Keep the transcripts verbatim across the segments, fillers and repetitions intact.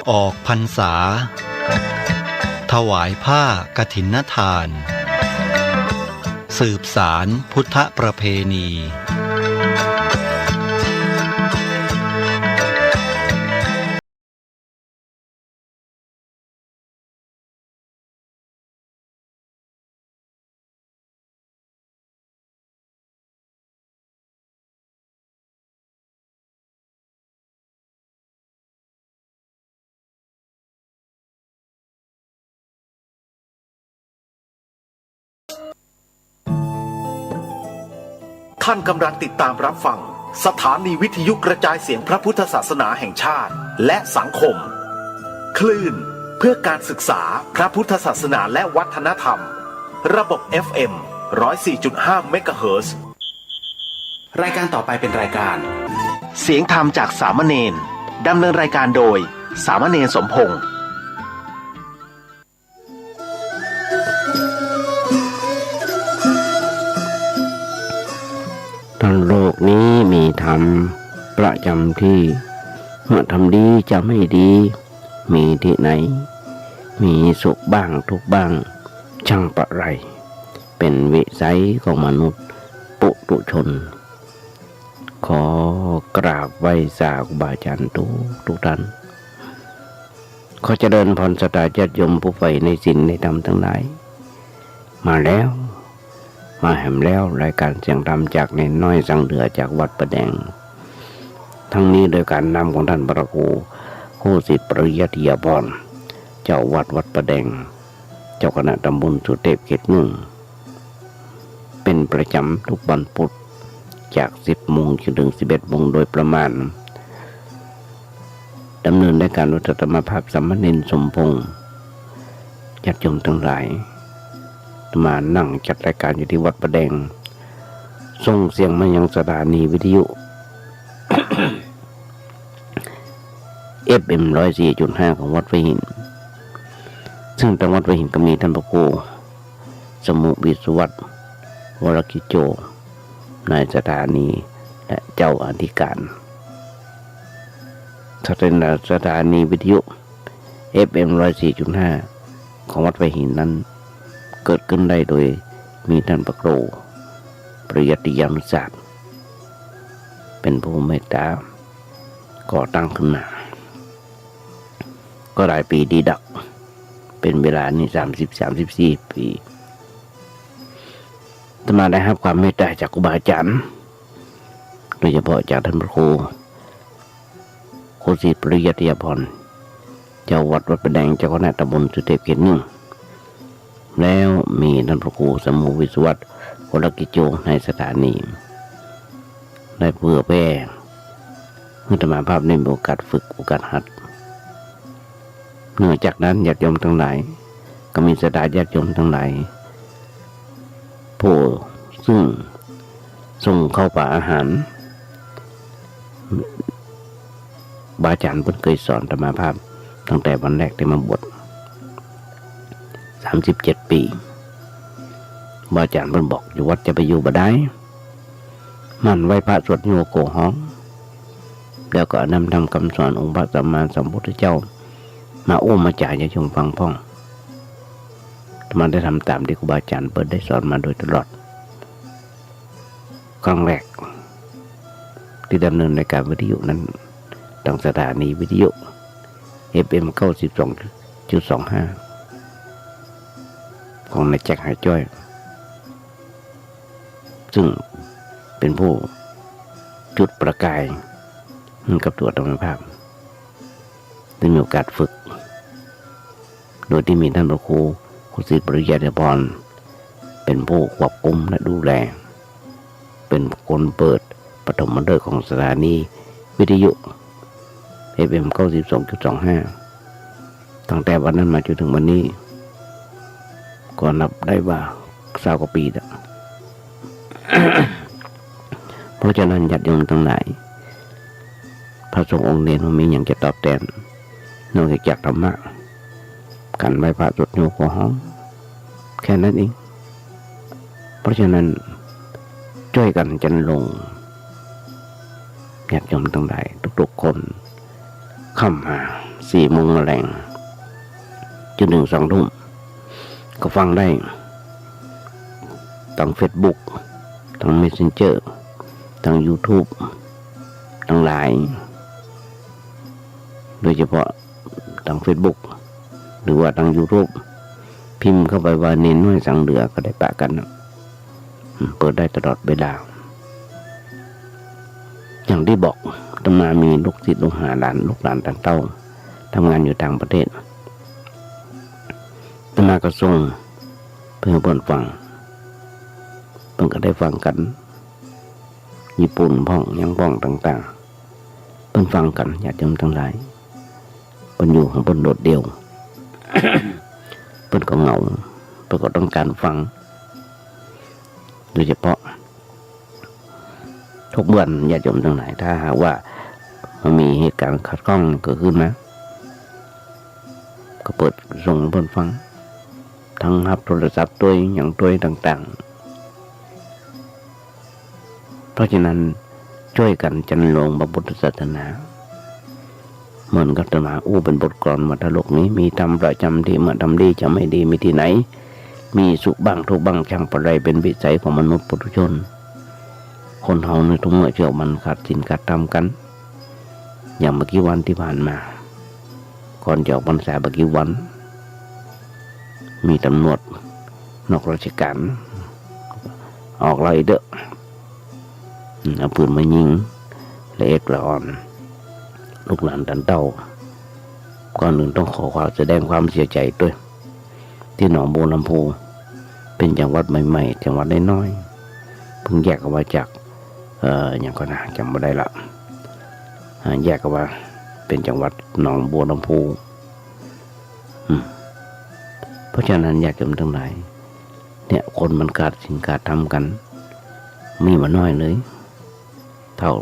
ออกพรรษา ถวายผ้ากฐินทาน สืบสานพุทธประเพณี ท่านกำลังติดตามรับฟังสถานีวิทยุกระจายเสียงพระพุทธศาสนาแห่งชาติ และสังคม คลื่นเพื่อการศึกษาพระพุทธศาสนาและวัฒนธรรม ระบบ เอฟ เอ็ม ร้อยสี่จุดห้า เมกะเฮิรตซ์ รายการต่อไปเป็นรายการ เสียงธรรมจากสามเณร ดำเนินรายการโดย สามเณรสมพงษ์ ทั้งโลกนี้มีธรรมประจำที่ เมื่อธรรมดีจะไม่ดี มีที่ไหน มีสุขบ้างทุกข์บ้าง ช่างประไร เป็นวิสัยของมนุษย์ปุถุชน ขอกราบไหว้สาครูบาอาจารย์ทุกทุกท่าน ขอเจริญพรศรัทธาญาติโยมผู้ใฝ่ในศีลในธรรมทั้งหลาย มาแล้ว มาแหมแล้ว รายการเสียงธรรมจากเณรน้อยสังเหลือจากวัดป่าแดง ทั้งนี้โดยการนำของท่านพระครูโคสิทธิ์ปริยัติยาภรณ์ เจ้าวัดวัดป่าแดง เจ้าคณะตำบลสุเทพเขตหนึ่ง เป็นประจำทุกวันพุธ จากสิบโมงจนถึงสิบเอ็ดโมงโดยประมาณ ดำเนินรายการโดยอาตมาภาพสามเณรสมพงษ์ ญาติโยมทั้งหลาย อาตมานั่งจัดรายการอยู่ที่วัดป่าแดง ส่งเสียงมายังสถานีวิทยุ เอฟเอ็ม ร้อยสี่จุดห้า ของวัดป่าหิน ซึ่งตางวัดป่าหินก็มีท่านพระครู สมุห์ วิศวัตร วรกิจโจ นายสถานี และเจ้าอธิการ สถานี สถานีวิทยุ เอฟเอ็ม ร้อยสี่จุดห้า ของวัดป่าหินนั้น เกิดขึ้นได้โดยมีท่านพระครู ปริยัติยานุศาสตร์ เป็นผู้เมตตาก่อตั้งขึ้นมา ก็หลายปีดีดัก เป็นเวลานี่ สามสิบ สามสิบสี่ปี อาตมาได้รับความเมตตาจากครูบาอาจารย์ โดยเฉพาะจากท่านพระครู โคสิทธิ์ปริยัติยาภรณ์ เจ้าวัดวัดป่าแดง เจ้าคณะตำบลสุเทพเขตหนึ่ง แล้วมีท่านพระครูสมุห์ วิศวัตร วรกิจโจ นายสถานี ได้เผื่อแผ่ ให้อาตมาภาพได้มีโอกาสฝึก โอกาสหัด นอกจากนั้นญาติโยมทั้งหลาย ก็มีศรัทธาญาติโยมทั้งหลาย ผู้ซึ่งส่งข้าวปลาอาหาร ครูบาอาจารย์เปิ้นเคยสอนอาตมาภาพตั้งแต่วันแรกที่มาบวช สามสิบเจ็ดปี ครูบาอาจารย์เปิ้นบอก อยู่วัดจะไปอยู่บ่ได้ หมั่นไหว้พระสวดโยโกฮ้อง แล้วก็เอานำธรรมคำสอนองค์พระสัมมาสัมพุทธเจ้า มาอู้มาจ๋าให้ญาติโยมฟังพ่อง อาตมาได้ทำตามที่ครูบาอาจารย์เปิ้นได้สอนมาโดยตลอด ครั้งแรกที่ดำเนินรายการวิทยุนั้น ตางสถานีวิทยุ เอฟเอ็ม เก้าสิบสองจุดสองห้า ของนายแจ็ค หายจ้อย ซึ่งเป็นผู้จุดประกายให้กับตัวอาตมาภาพ ได้มีโอกาสฝึก โดยที่มีท่านพระครู ครูสิทธิ์ปริยัติยาภรณ์ เป็นผู้ควบคุมและดูแล เป็นคนเปิดปฐมฤกษ์ของสถานีวิทยุ เอฟเอ็ม เก้าสิบสองจุดสองห้า ตั้งแต่วันนั้นมาจนถึงวันนี้ ก็นับได้ว่าซาวกว่าปีแล้ว เพราะฉะนั้นญาติโยมทั้งหลาย พระสงฆ์องค์เณรบ่มีหยังจะตอบแตน นอกจากธรรมะ การไหว้พระสวดโยโกฮ้อง แค่นั้นเอง เพราะฉะนั้นจ้อยกั๋นจันลง ญาติโยมทั้งหลายทุกๆคน เข้ามา สี่โมงแลง จ๋นเถิงสองทุ่ม ก็ฟังได้ ตางเฟซบุ๊ก ตางเมสเซนเจอร์ ตางยูทูบ ตางไลน์ โดยเฉพาะตางเฟซบุ๊ก หรือว่าตางยูทูบ พิมพ์เข้าไปว่าเณรน้อยสังเหลือก็ได้ปะกั๋นนะ อืม เปิดได้ตลอดเวลา อย่างตี้บอก อาตมามีลูกศิษย์ลูกหาหลาน ลูกหลานต้านเต้า ทำงานอยู่ต่างประเทศ อาตมาก็ส่งไปหื้อเปิ้นฟัง เปิ้นก็ได้ฟังกั๋น ญี่ปุ่นพ่อง หยังพ่องต่างๆ เปิ้นฟังกั๋น ญาติโยมตังหลาย เปิ้นอยู่ของเปิ้นโดดเดี่ยว เปิ้นก็เหงา เปิ้นก็ต้องก๋านฟัง โดยเฉพาะ ทุกวัน ญาติโยมตังหลาย ถ้าหากว่ามันมีเหตุก๋ารณ์ขัดข้องเกิดขึ้นมา ก็เปิดส่งหื้อเปิ้นฟัง ตึงฮับโทรศัพท์ตวย หยังตวยต่างๆ เพราะฉะนั้น จ้วยกั๋นจันลงพระพุทธศาสนา เหมือนกับอาตมาอู้เป๋นบทกลอนว่า ถ้าโลกนี้มีธรรมประจ๋ำตี้ เมื่อทำดีจะไม่ดีมีตี้ไหน มีสุขบ้างทุกข์บ้างช่างปะไร เป๋นวิสัยของมนุษย์ปุถุชน คนเฮานี่ทุกเมื่อเช้าวันขาดศีลขาดธรรมกั๋น อย่างบ่กี่วันตี้ผ่านมา ก่อนจะออกพรรษาบ่กี่วัน มีตำรวจนอกราชก๋าน ออกไล่เต๊อะ อืม เอาปืนมายิง ละเอกละอ่อน ลูกหลานต้านเต้า ก่อนอื่นต้องขอความ แสดงความเสียใจ๋ตวย ตี้หนองบัวลำภู เป๋นจังหวัดใหม่ๆ จังหวัดน้อยๆ เพิ่งแยกออกมาจาก เอ่อ หยังก่อนะ จ๋ำบ่ได้ละ อ่า แยกออกมาเป๋นจังหวัดหนองบัวลำภู อืม เพราะฉะนั้น ญาติโยมตังหลาย เนี่ย คนมันขาดศีลขาดธรรมกั๋น มีบ่น้อยเลย เต้า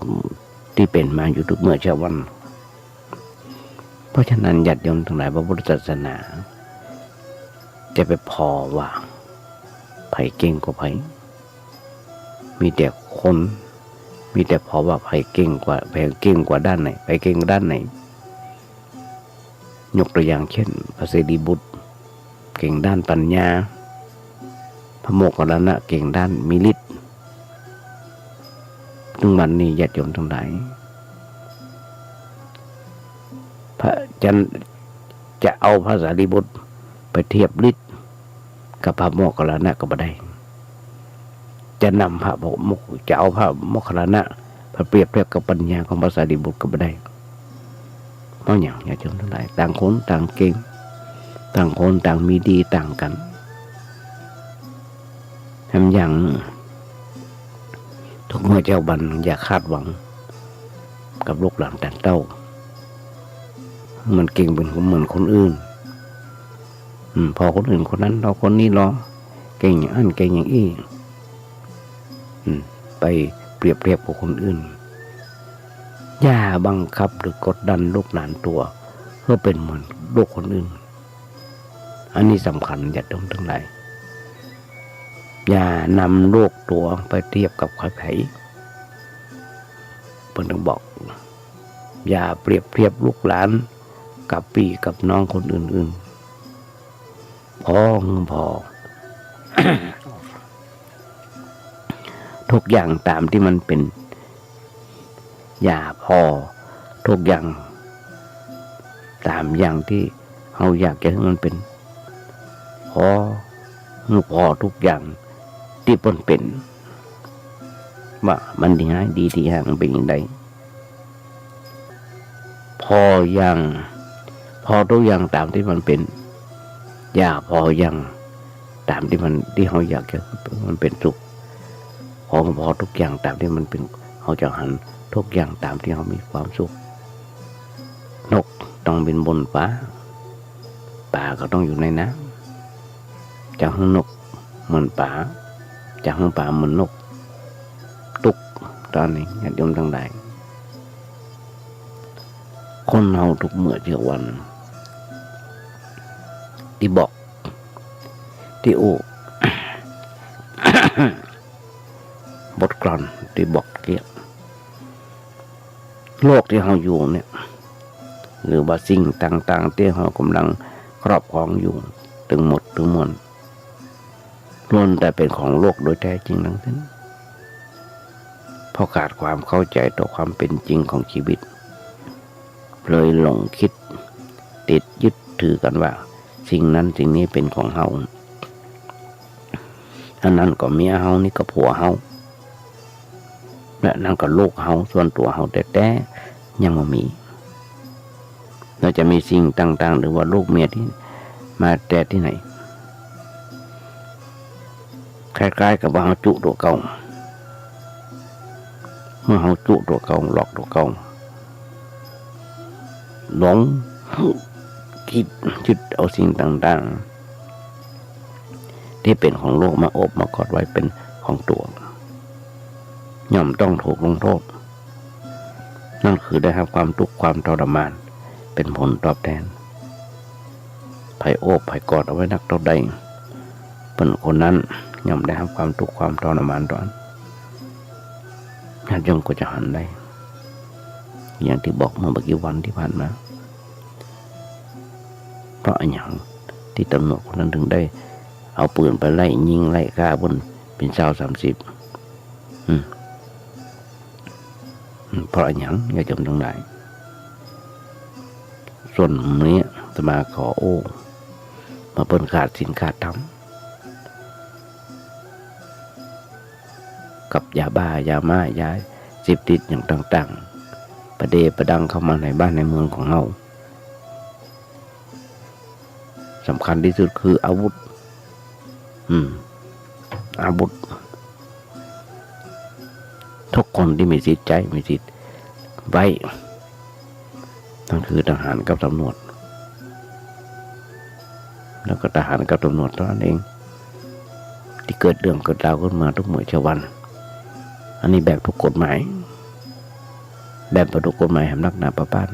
ตี้เป๋นมาอยู่ทุกเมื่อเช้าวัน เพราะฉะนั้น ญาติโยมตังหลาย พระพุทธศาสนา จะไปผ่อว่าใผเก่งกว่าใผ มีแต่คน มีแต่ผ่อว่าใผเก่งกว่า ใผเก่งกว่าด้านไหน ใผเก่งด้านไหน ยกตัวอย่างเช่น พระสารีบุตร เก่งด้านปัญญา พระโมคคัลลานะเก่งด้านมีฤทธิ์ ทุกวันนี้ญาติโยมตังหลาย พระ จะ จะเอาพระสารีบุตรไปเทียบฤทธิ์กับพระโมคคัลลานะก็บ่ได้ จะนำพระโมค จะเอาพระโมคคัลลานะไปเปรียบเทียบกับปัญญาของพระสารีบุตรก็บ่ได้ เพราะหยัง ญาติโยมตังหลาย ต่างคนต่างเก่ง ต่างคนต่างมีดีต่างกั๋น แหมอย่าง ทุกเมื่อเช้าวันอย่าคาดหวังกับลูกหลานต้านเต้า มันเก่งเป๋นเหมือนคนอื่น อืม ผ่อคนอื่นคนนั้นลอ คนนี้ลอ เก่งอย่างอั้นเก่งอย่างอี้ อืม ไปเปรียบเทียบกับคนอื่น อย่าบังคับหรือกดดันลูกหลานตั๋วหื้อเป๋นเหมือนลูกคนอื่น อันนี้สำคัญ ญาติโยมตังหลาย อย่านำลูกตั๋วไปเทียบกับใผๆ เปิ้นตึงบอก อย่าเปรียบเทียบลูกหลานกับปี้กับน้องคนอื่นๆ ผ่อหื้อผ่อ ทุกอย่างต๋ามตี้มันเป๋น อย่าผ่อทุกอย่างต๋ามอย่างตี้เฮาอยากจะหื้อมันเป๋น ผ่อหื้อผ่อทุกอย่างตี้เปิ้นเป๋น ว่ามันดีฮ้ายดีตี้ฮ้างเป๋นอย่างใด ผ่ออย่าง ผ่อทุกอย่างต๋ามตี้มันเป๋น อย่าผ่ออย่างต๋ามตี้มัน ตี้เฮาอยากจะหื้อมันเป๋นสุข ผ่อ ผ่อทุกอย่างต๋ามตี้มันเป๋น เฮาจะหันทุกอย่างต๋ามตี้เฮามีความสุข นกต้องบินบนฟ้า ป๋าก็ต้องอยู่ในน้ำ จะหื้อนกเหมือนป๋า จะหื้อป๋าเหมือนนก ตุ๊กต๋อนนี้ ญาติโยมตังหลาย คนเฮาทุกเมื่อเช้าวัน ตี้บอก ตี้อู้ บทกลอนตี้บอกเกี้ย โลกตี้เฮาอยู่เนี่ย หรือว่าสิ่งต่างๆ ตี้เฮาก่ำลังครอบครองอยู่ตึงหมดตึงมวล ล้วนแต่เป๋นของโลกโดยแท้จริงตังสิ้น เพราะขาดความเข้าใจ๋ต่อความเป๋นจริงของจีวิต เลยหลงกึ๊ดติดยึดถือกั๋นว่าสิ่งนั้นสิ่งนี้เป๋นของเฮา อันนั้นก็เมียเฮา นี่ก็ผัวเฮา และนั่นก็ลูกเฮา ส่วนตั๋วเฮาแต๊ๆ ยังบ่มี แล้วจะมีสิ่งต่างๆ หรือว่าลูกเมียตี้มาแต่ตี้ไหน คล้ายๆ กับว่าเฮาจุตั๋วเก่า เมื่อเฮาจุตั๋วเก่า ล็อกตั๋วเก่า หลงกึ๊ดยึดเอาสิ่งต่างๆ ตี้เป๋นของโลกมาโอบมากอดไว้เป๋นของตั๋ว ย่อมต้องถูกลงโต้ษ นั่นคือได้ฮับความตุ๊กข์ความทรมาน เป๋นผลตอบแตน ใผโอบใผกอดเอาไว้นักเต้าใด เปิ้นคนนั้นย่อมได้ฮับความตุ๊กข์ความทรมานตอน ญาติโยมก็จะหันได้ อย่างตี้บอกเมื่อบ่กี่วันตี้ผ่านมา เพราะอะหยังตี้ตำรวจคนนั้นเถิงได้เอาปืนไปไล่ยิงไล่ฆ่าเปิ้นเป๋นซาวสามสิบ อืม อืม เพราะอะหยัง ญาติโยมตังหลาย ส่วนนี้อาตมาขอโอ้ ว่าเปิ้นขาดศีลขาดธรรม กับยาบ้า ยาม้า ยาเสพติดอย่างต่างๆ ประเดประดังเข้ามาในบ้านในเมืองของเฮา สำคัญตี้สุดคืออาวุธ อืม อาวุธ ทุกคนตี้มีสิทธิ์ใจ๊ มีสิทธิ์ไว้ นั่นคือทหารกับตำรวจ แล้วก็ทหารกับตำรวจเต้านั้นเอง ตี้เกิดเรื่องเกิดราวขึ้นมากู้เมื่อกู้วัน อันนี้แบบถูกกฎหมาย แบบบ่ถูกกฎหมายแหมนักหนาปะป๊าน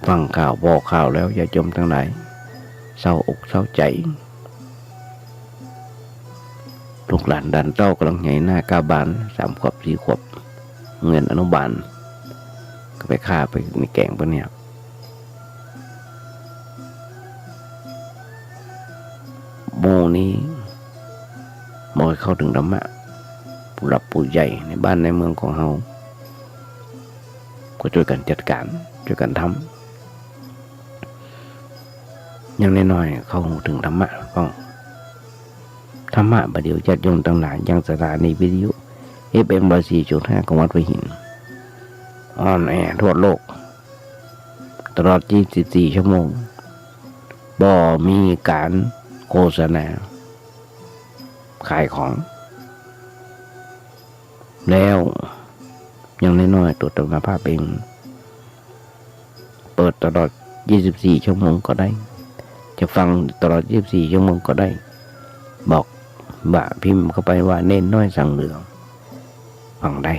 ฟังข่าว ผ่อข่าวแล้ว ญาติโยมตังหลาย เศร้าอกเศร้าใจ๋ ลูกหลานหลานเต้าก่ำลังใหญ่หน้าก้าวบาน สามขวบ สี่ขวบ เรียนอนุบาล ก็ไปฆ่าไปในแก่งเปิ้นเนี่ย หมู่นี้บ่เข้าเถิงธรรมะ ผู้หลักผู้ใหญ่ในบ้านในเมืองของเฮา ก็จ้วยกั๋นจัดก๋าน จ้วยกั๋นทำ อย่างน้อยๆ เข้าเถิงธรรมะบ้าง ธรรมะบ่าเดี่ยวญาติโยมตังหลาย ยังสถานีวิทยุ เอฟเอ็ม ร้อยสี่จุดห้า ของวัดหัวหิน ออนแอร์ทั่วโลก ตลอดยี่สิบสี่ชั่วโมง บ่มีก๋านโฆษณา ขายของ แล้วอย่างน้อยๆ ตั๋วอาตมาภาพเอง เปิดตลอดยี่สิบสี่ชั่วโมงก็ได้ จะฟังตลอดยี่สิบสี่ชั่วโมงก็ได้ บอกว่าพิมพ์เข้าไปว่าเณรน้อยสังเหลือง ฟังได้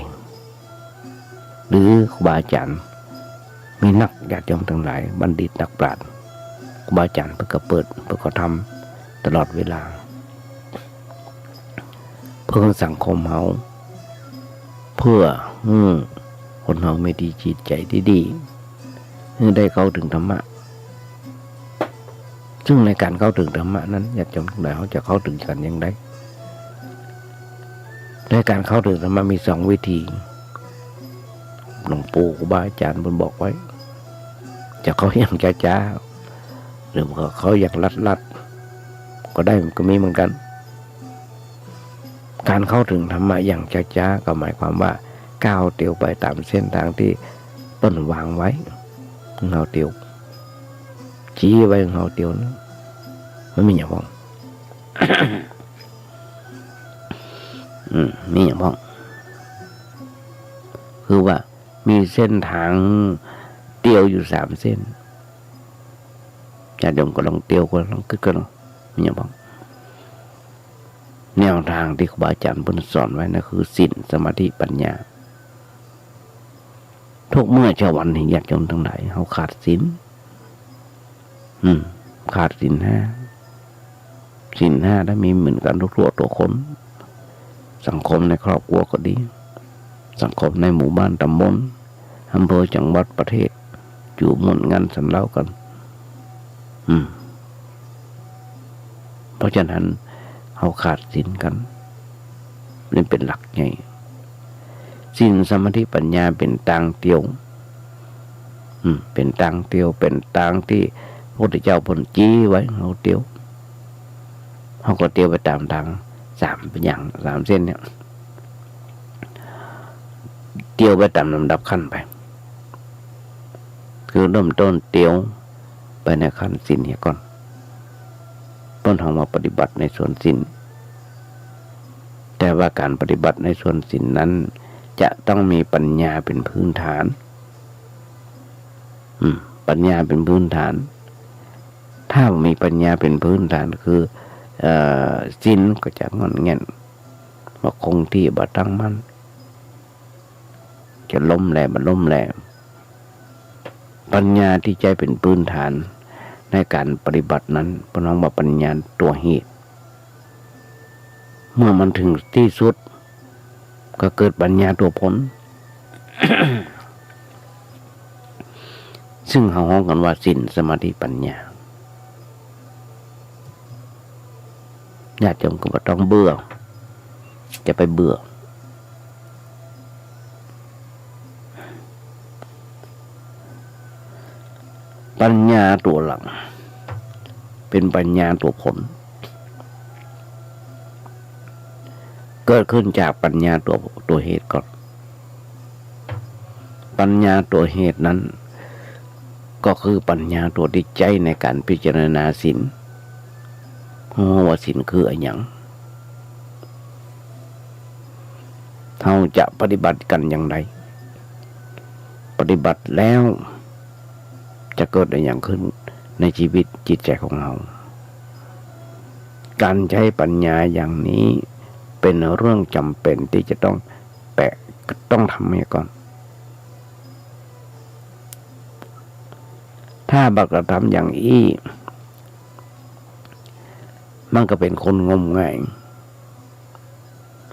หรือครูบาอาจ๋ารย์ มีนักญาติโยมตังหลาย บัณฑิตนักปราชญ์ ครูบาอาจ๋ารย์เปิ้นก็เปิด เปิ้นก็ทำตลอดเวลา เพื่อสังคมเฮา เพื่อหื้อคนเฮามีดีจิตใจ๋ตี้ดี หื้อได้เข้าเถิงธรรมะ ซึ่งในก๋านเข้าเถิงธรรมะนั้น ญาติโยมตังหลาย เฮาจะเข้าเถิงกั๋นอย่างใด ในก๋านเข้าเถิงธรรมะมีสองวิธี หลวงปู่ครูบาอาจ๋ารย์เปิ้นบอกไว้ จะเข้าอย่างจ๊าๆ หรือว่าเข้าอย่างลัดๆ ก็ได้ มันก็มีเหมือนกั๋น ก๋านเข้าเถิงธรรมะอย่างจ๊าๆ ก็หมายความว่าก้าวเตียวไปต๋ามเส้นตางตี้เปิ้นวางไว้ เฮาเตียว ชี้ไว้เฮาเตียวนะ มันมีอย่างบ้าง อืม มีอย่างบ้าง คือว่ามีเส้นตางเตียวอยู่สามเส้น ญาติโยมก็ลองเตียว ก็ลองกึ๊ด ก็ลอง มีอย่างบ้าง แนวตางตี้ครูบาอาจ๋ารย์เปิ้นสอนไว้นะ คือศีล สมาธิ ปัญญา ทุกเมื่อเช้าวันนี้ ญาติโยมตังหลาย เฮาขาดศีล อืม ขาดศีลห้า ศีลห้านั้นมีเหมือนกั๋นทั่วๆ ตัวคน สังคมในครอบครัวก็ดี สังคมในหมู่บ้าน ต๋ำบล อำเภอ จังหวัด ประเทศ อยู่ม่วนงันสันเลากั๋น อืม เพราะฉะนั้น เฮาขาดศีลกั๋น นี่เป๋นหลักใหญ่ ศีล สมาธิ ปัญญา เป๋นตางเตียว อืม เป๋นตางเตียว เป๋นตางตี้พระพุทธเจ้าเปิ้นจี๊ไว้เฮาเตียว เฮาก็เตียวไปต๋ามตางสามอย่าง สามเส้นเนี่ย เตียวไปต๋ามลำดับขั้นไป คือเริ่มต้นเตียวไปในขั้นศีลเหียก่อน เปิ้นฮ้องว่าปฏิบัติในส่วนศีล แต่ว่าก๋านปฏิบัติในส่วนศีลนั้น จะต้องมีปัญญาเป๋นพื้นฐาน อืม ปัญญาเป๋นพื้นฐาน ถ้าบ่มีปัญญาเป๋นพื้นฐาน คือ เอ่อ ศีลก็จะง่อนแง่น บ่คงตี้ บ่ตั้งมั่น จะล้มแหลบ่ล้มแหล ปัญญาตี้ใจ๊เป๋นพื้นฐานในก๋านปฏิบัตินั้น เปิ้นฮ้องว่าปัญญาตั๋วเหตุ เมื่อมันเถิงตี้สุด ก็เกิดปัญญาตั๋วผล ซึ่งเฮาฮ้องกั๋นว่าศีล สมาธิ ปัญญา ญาติโยมก็บ่ต้องเบื่อ จะไปเบื่อ ปัญญาตั๋วหลัง เป๋นปัญญาตั๋วผล เกิดขึ้นจากปัญญาตั๋ว ตั๋วเหตุก่อน ปัญญาตั๋วเหตุนั้น ก็คือปัญญาตั๋วตี้ใจ๊ในก๋านพิจารณาศีล ฮู้ว่าศีลคืออะหยัง เฮาจะปฏิบัติกั๋นอย่างใด ปฏิบัติแล้ว จะเกิดอะหยังขึ้นในชีวิตจิตใจ๋ของเฮา ก๋านใจ๊ปัญญาอย่างนี้เป๋นเรื่องจ๋ำเป๋นตี้จะต้องแปะ ต้องทำเหียก่อน ถ้าบ่กระทำอย่างอี้ มันก็เป๋นคนงมงาย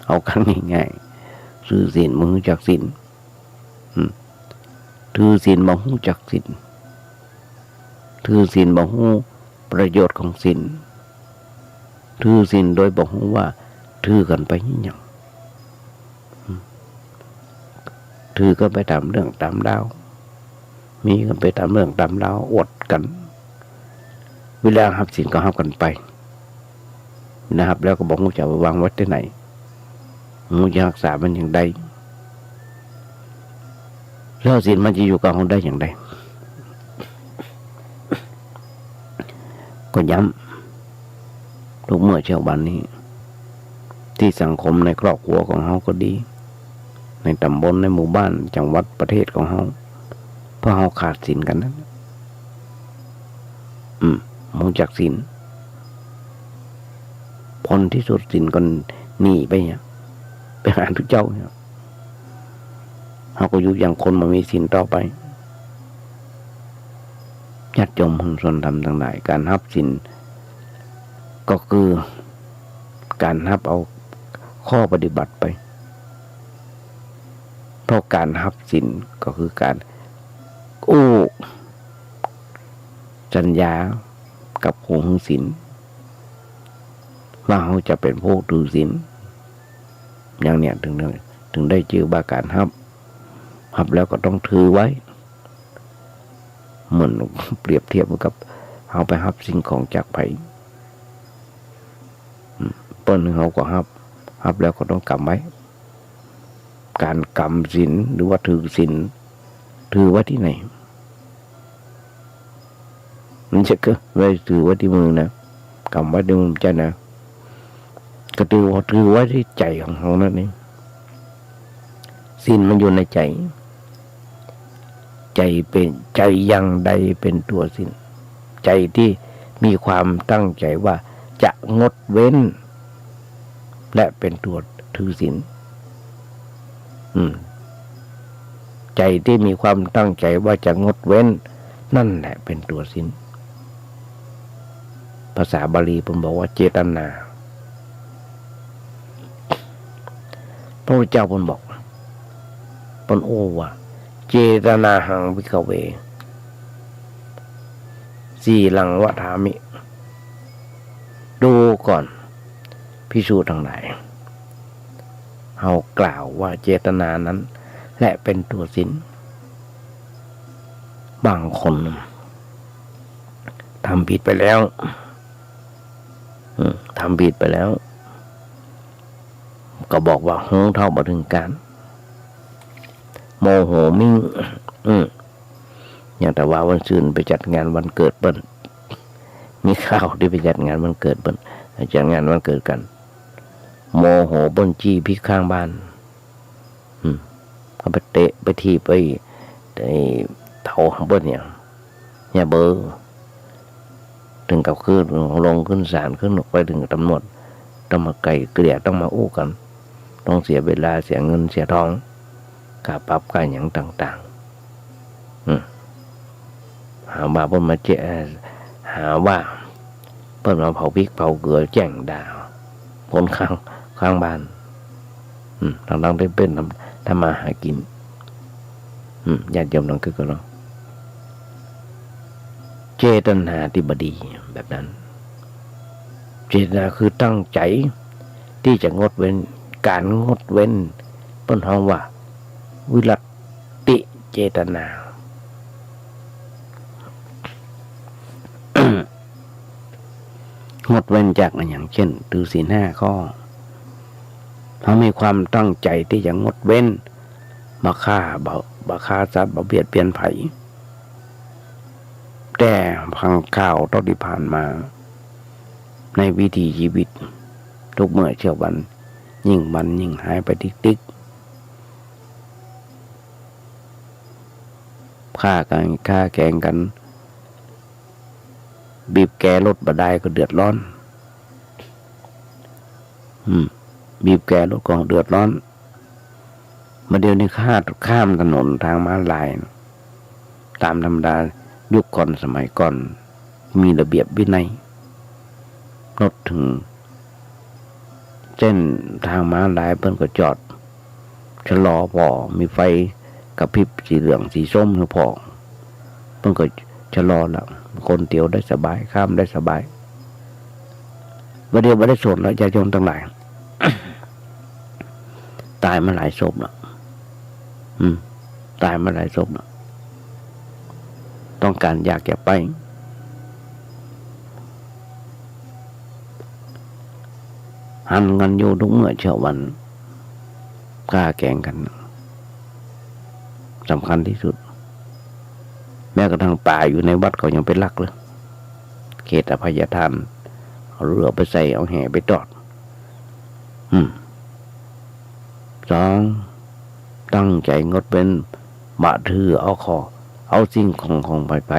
เอากั๋นง่ายๆ ถือศีลบ่ฮู้จักศีล อืม ถือศีลบ่ฮู้จักศีล ถือศีลบ่ฮู้ประโยชน์ของศีล ถือศีลโดยบ่ฮู้ว่าถือกั๋นไปเหียหยัง อืม ถือกั๋นไปต๋ามเรื่องต๋ามราว มีกั๋นไปต๋ามเรื่องต๋ามราว อวดกั๋น เวลาฮับศีลก็ฮับกั๋นไป เวลาฮับแล้วก็บ่ฮู้จะเอาไปวางไว้ตี้ไหน บ่ฮู้จะฮักษามันอย่างใด แล้วศีลมันจะอยู่กับเฮาได้อย่างใด ก็ย้ำ ทุกเมื่อเช้าวันนี้ ตี้สังคมในครอบครัวของเฮาก็ดี ในต๋ำบล ในหมู่บ้าน จังหวัด ประเทศของเฮา เพราะเฮาขาดศีลกั๋นนั้น อืม บ่ฮู้จักศีล ผลตี้สุดศีลก็หนีไปเนี่ย ไปหาตุ๊เจ้าเนี่ย เฮาก็อยู่อย่างคนบ่มีศีลต่อไป ญาติโยมเพื่อนร่วมธรรมตังหลาย ก๋านฮับศีลก็คือก๋านฮับเอาข้อปฏิบัติไป เพราะก๋านฮับศีลก็คือก๋านอู้สัญญากับผู้ถือศีล ว่าเฮาจะเป๋นผู้ถือศีล อย่างเนี้ย เถิง เถิงได้จื้อว่าก๋านฮับ ฮับแล้วก็ต้องถือไว้ เหมือนเปรียบเทียบกับเฮาไปฮับสิ่งของจากใผ อืม เปิ้นหื้อเฮาก็ฮับ ฮับแล้วก็ต้องกำไว้ ก๋านกำศีลหรือว่าถือศีล ถือไว้ตี้ไหน มันจะเก้อไว้ถือไว้ตี้มือนะ กำไว้ตี้มือบ่ใจ้นะ ก็ถือว่าถือไว้ตี้ใจ๋ของเฮานั่นเอง ศีลมันอยู่ในใจ๋ ใจ๋เป๋น ใจ๋อย่างใดเป๋นตั๋วศีล ใจ๋ตี้มีความตั้งใจ๋ว่าจะงดเว้น และเป๋นตั๋วถือศีล อืม ใจ๋ตี้มีความตั้งใจ๋ว่าจะงดเว้น นั่นแหละเป๋นตั๋วศีล ภาษาบาลีเปิ้นบอกว่าเจตนา พระพุทธเจ้าเปิ้นบอก เปิ้นโอ้ว่า เจตนาหัง ภิกขะเว สีลังวะถามิ ดูก่อน ภิกษุตังหลาย เฮากล่าวว่าเจตนานั้นแหละเป็นตัวศีล บางคนทำผิดไปแล้ว อืม ทำผิดไปแล้ว ก็บอกว่าฮู้เท่าบ่เถิงก๋าน โมโหมิ่ง อืม อย่างแต่ว่าวันซืนไปจัดงานวันเกิดเปิ้น มีข่าวตี้ไปจัดงานวันเกิดเปิ้น จัดงานวันเกิดกั๋น โมโหเปิ้นจี้ภิกข้างบ้าน อืม ก็ไปเตะไปถีบไอ้ ไอ้เฒ่าเปิ้นเนี่ย เนี่ยเบ้อ เถิงกับขึ้น ลงขึ้นศาล ขึ้นไปเถิงตำรวจ ต้องมาไกล่เกลี่ย ต้องมาอู้กั๋น ต้องเสียเวลา เสียเงิน เสียทอง ค่าปรับ ค่าหยังต่างๆ อืม หาว่าเปิ้นมาเจ๊ะ เอ่อ หาว่าเปิ้นมาเผาพริกเผาเกลือแจ้งด่าคนข้าง ข้างบ้าน อืม ตังๆ ตี้เปิ้นทำ ทำมาหากิ๋น อืม ญาติโยมลองกึ๊ดกั๋นลอง เจตนาตี้บ่ดีแบบนั้น เจตนาคือตั้งใจ๋ตี้จะงดเว้น ก๋านงดเว้น เปิ้นฮ้องว่า วิรัตติเจตนา งดเว้นจากอะหยัง เจ้น ถือศีลห้าข้อ เฮามีความตั้งใจ๋ตี้จะงดเว้น บ่ฆ่า บ่ บ่ฆ่าสัตว์ บ่เบียดเบียนใผ แต่บางคราวเต้าตี้ผ่านมา ในวิถีชีวิต ทุกเมื่อเช้าวัน ยิ่งวันยิ่งหายไปติ๊กๆ ฆ่ากั๋น ฆ่าแกล้งกั๋น บีบแกรถบ่ได้ก็เดือดร้อน อืม บีบแกรถก็เดือดร้อน บ่าเดี่ยวนี้ข้า ข้ามถนนตางม้าลาย ต๋ามธรรมดา ยุคก่อนสมัยก่อน มีระเบียบวินัย รถเถิงเส้นตางม้าลายเปิ้นก็จอด ชะลอผ่อ มีไฟกระพริบสีเหลืองสีส้มหื้อผ่อ เปิ้นก็ชะลอละ คนเตียวได้สบาย ข้ามได้สบาย บ่าเดี่ยวบ่ได้สนละ ญาติโยมตังหลาย ต๋ายมาหลายศพละ อืม ต๋ายมาหลายศพละ ต้องก๋านอยากจะไป หันกั๋นอยู่ทุกเมื่อเช้าวัน ฆ่าแกล้งกั๋น สำคัญตี้สุด แม้กระทั่งป๋าอยู่ในวัดเขายังไปลักเลย เขตอภัยทาน เอาเฮือไปใส่ เอาแหไปตอด อืม สอง ตั้งใจ๋งดเว้น บ่ถือเอาของ เอาสิ่งของของใผ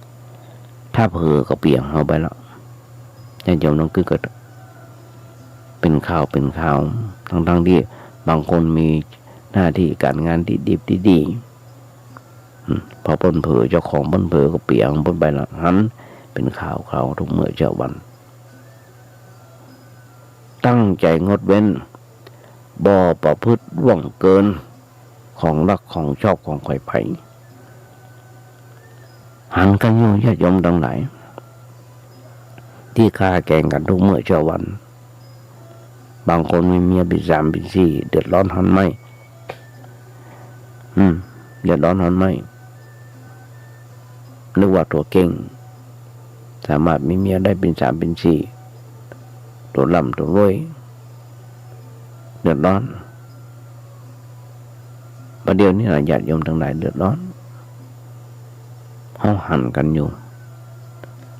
ๆ ถ้าเผลอก็เปียงเอาไปละ ญาติโยมลองกึ๊ดกั๋น เป๋นข่าว เป๋นข่าว ตังๆ ตี้บางคนมีหน้าตี้ก๋านงานตี้ดิบตี้ดี อืม พอเปิ้นเผลอ เจ้าของเปิ้นเผลอก็เปียงเปิ้นไปละ หันเป๋นข่าว ข่าวทุกเมื่อเช้าวัน ตั้งใจ๋งดเว้น บ่ประพฤติล่วงเกิน ของรักของชอบของใผๆ หันกั๋นอยู่ ญาติโยมตังหลาย ตี้ฆ่าแกล้งกั๋นทุกเมื่อเช้าวัน บางคนมีเมียเป๋นสามเป๋นสี่ เดือดร้อนฮ้อนไหม้ อืม เดือดร้อนฮ้อนไหม้ นึกว่าตั๋วเก่ง สามารถมีเมียได้เป๋นสามเป๋นสี่ ตั๋วร่ำตั๋วรวย เดือดร้อน บ่าเดี่ยวนี้นะ ญาติโยมตังหลายเดือดร้อน เฮาหันกั๋นอยู่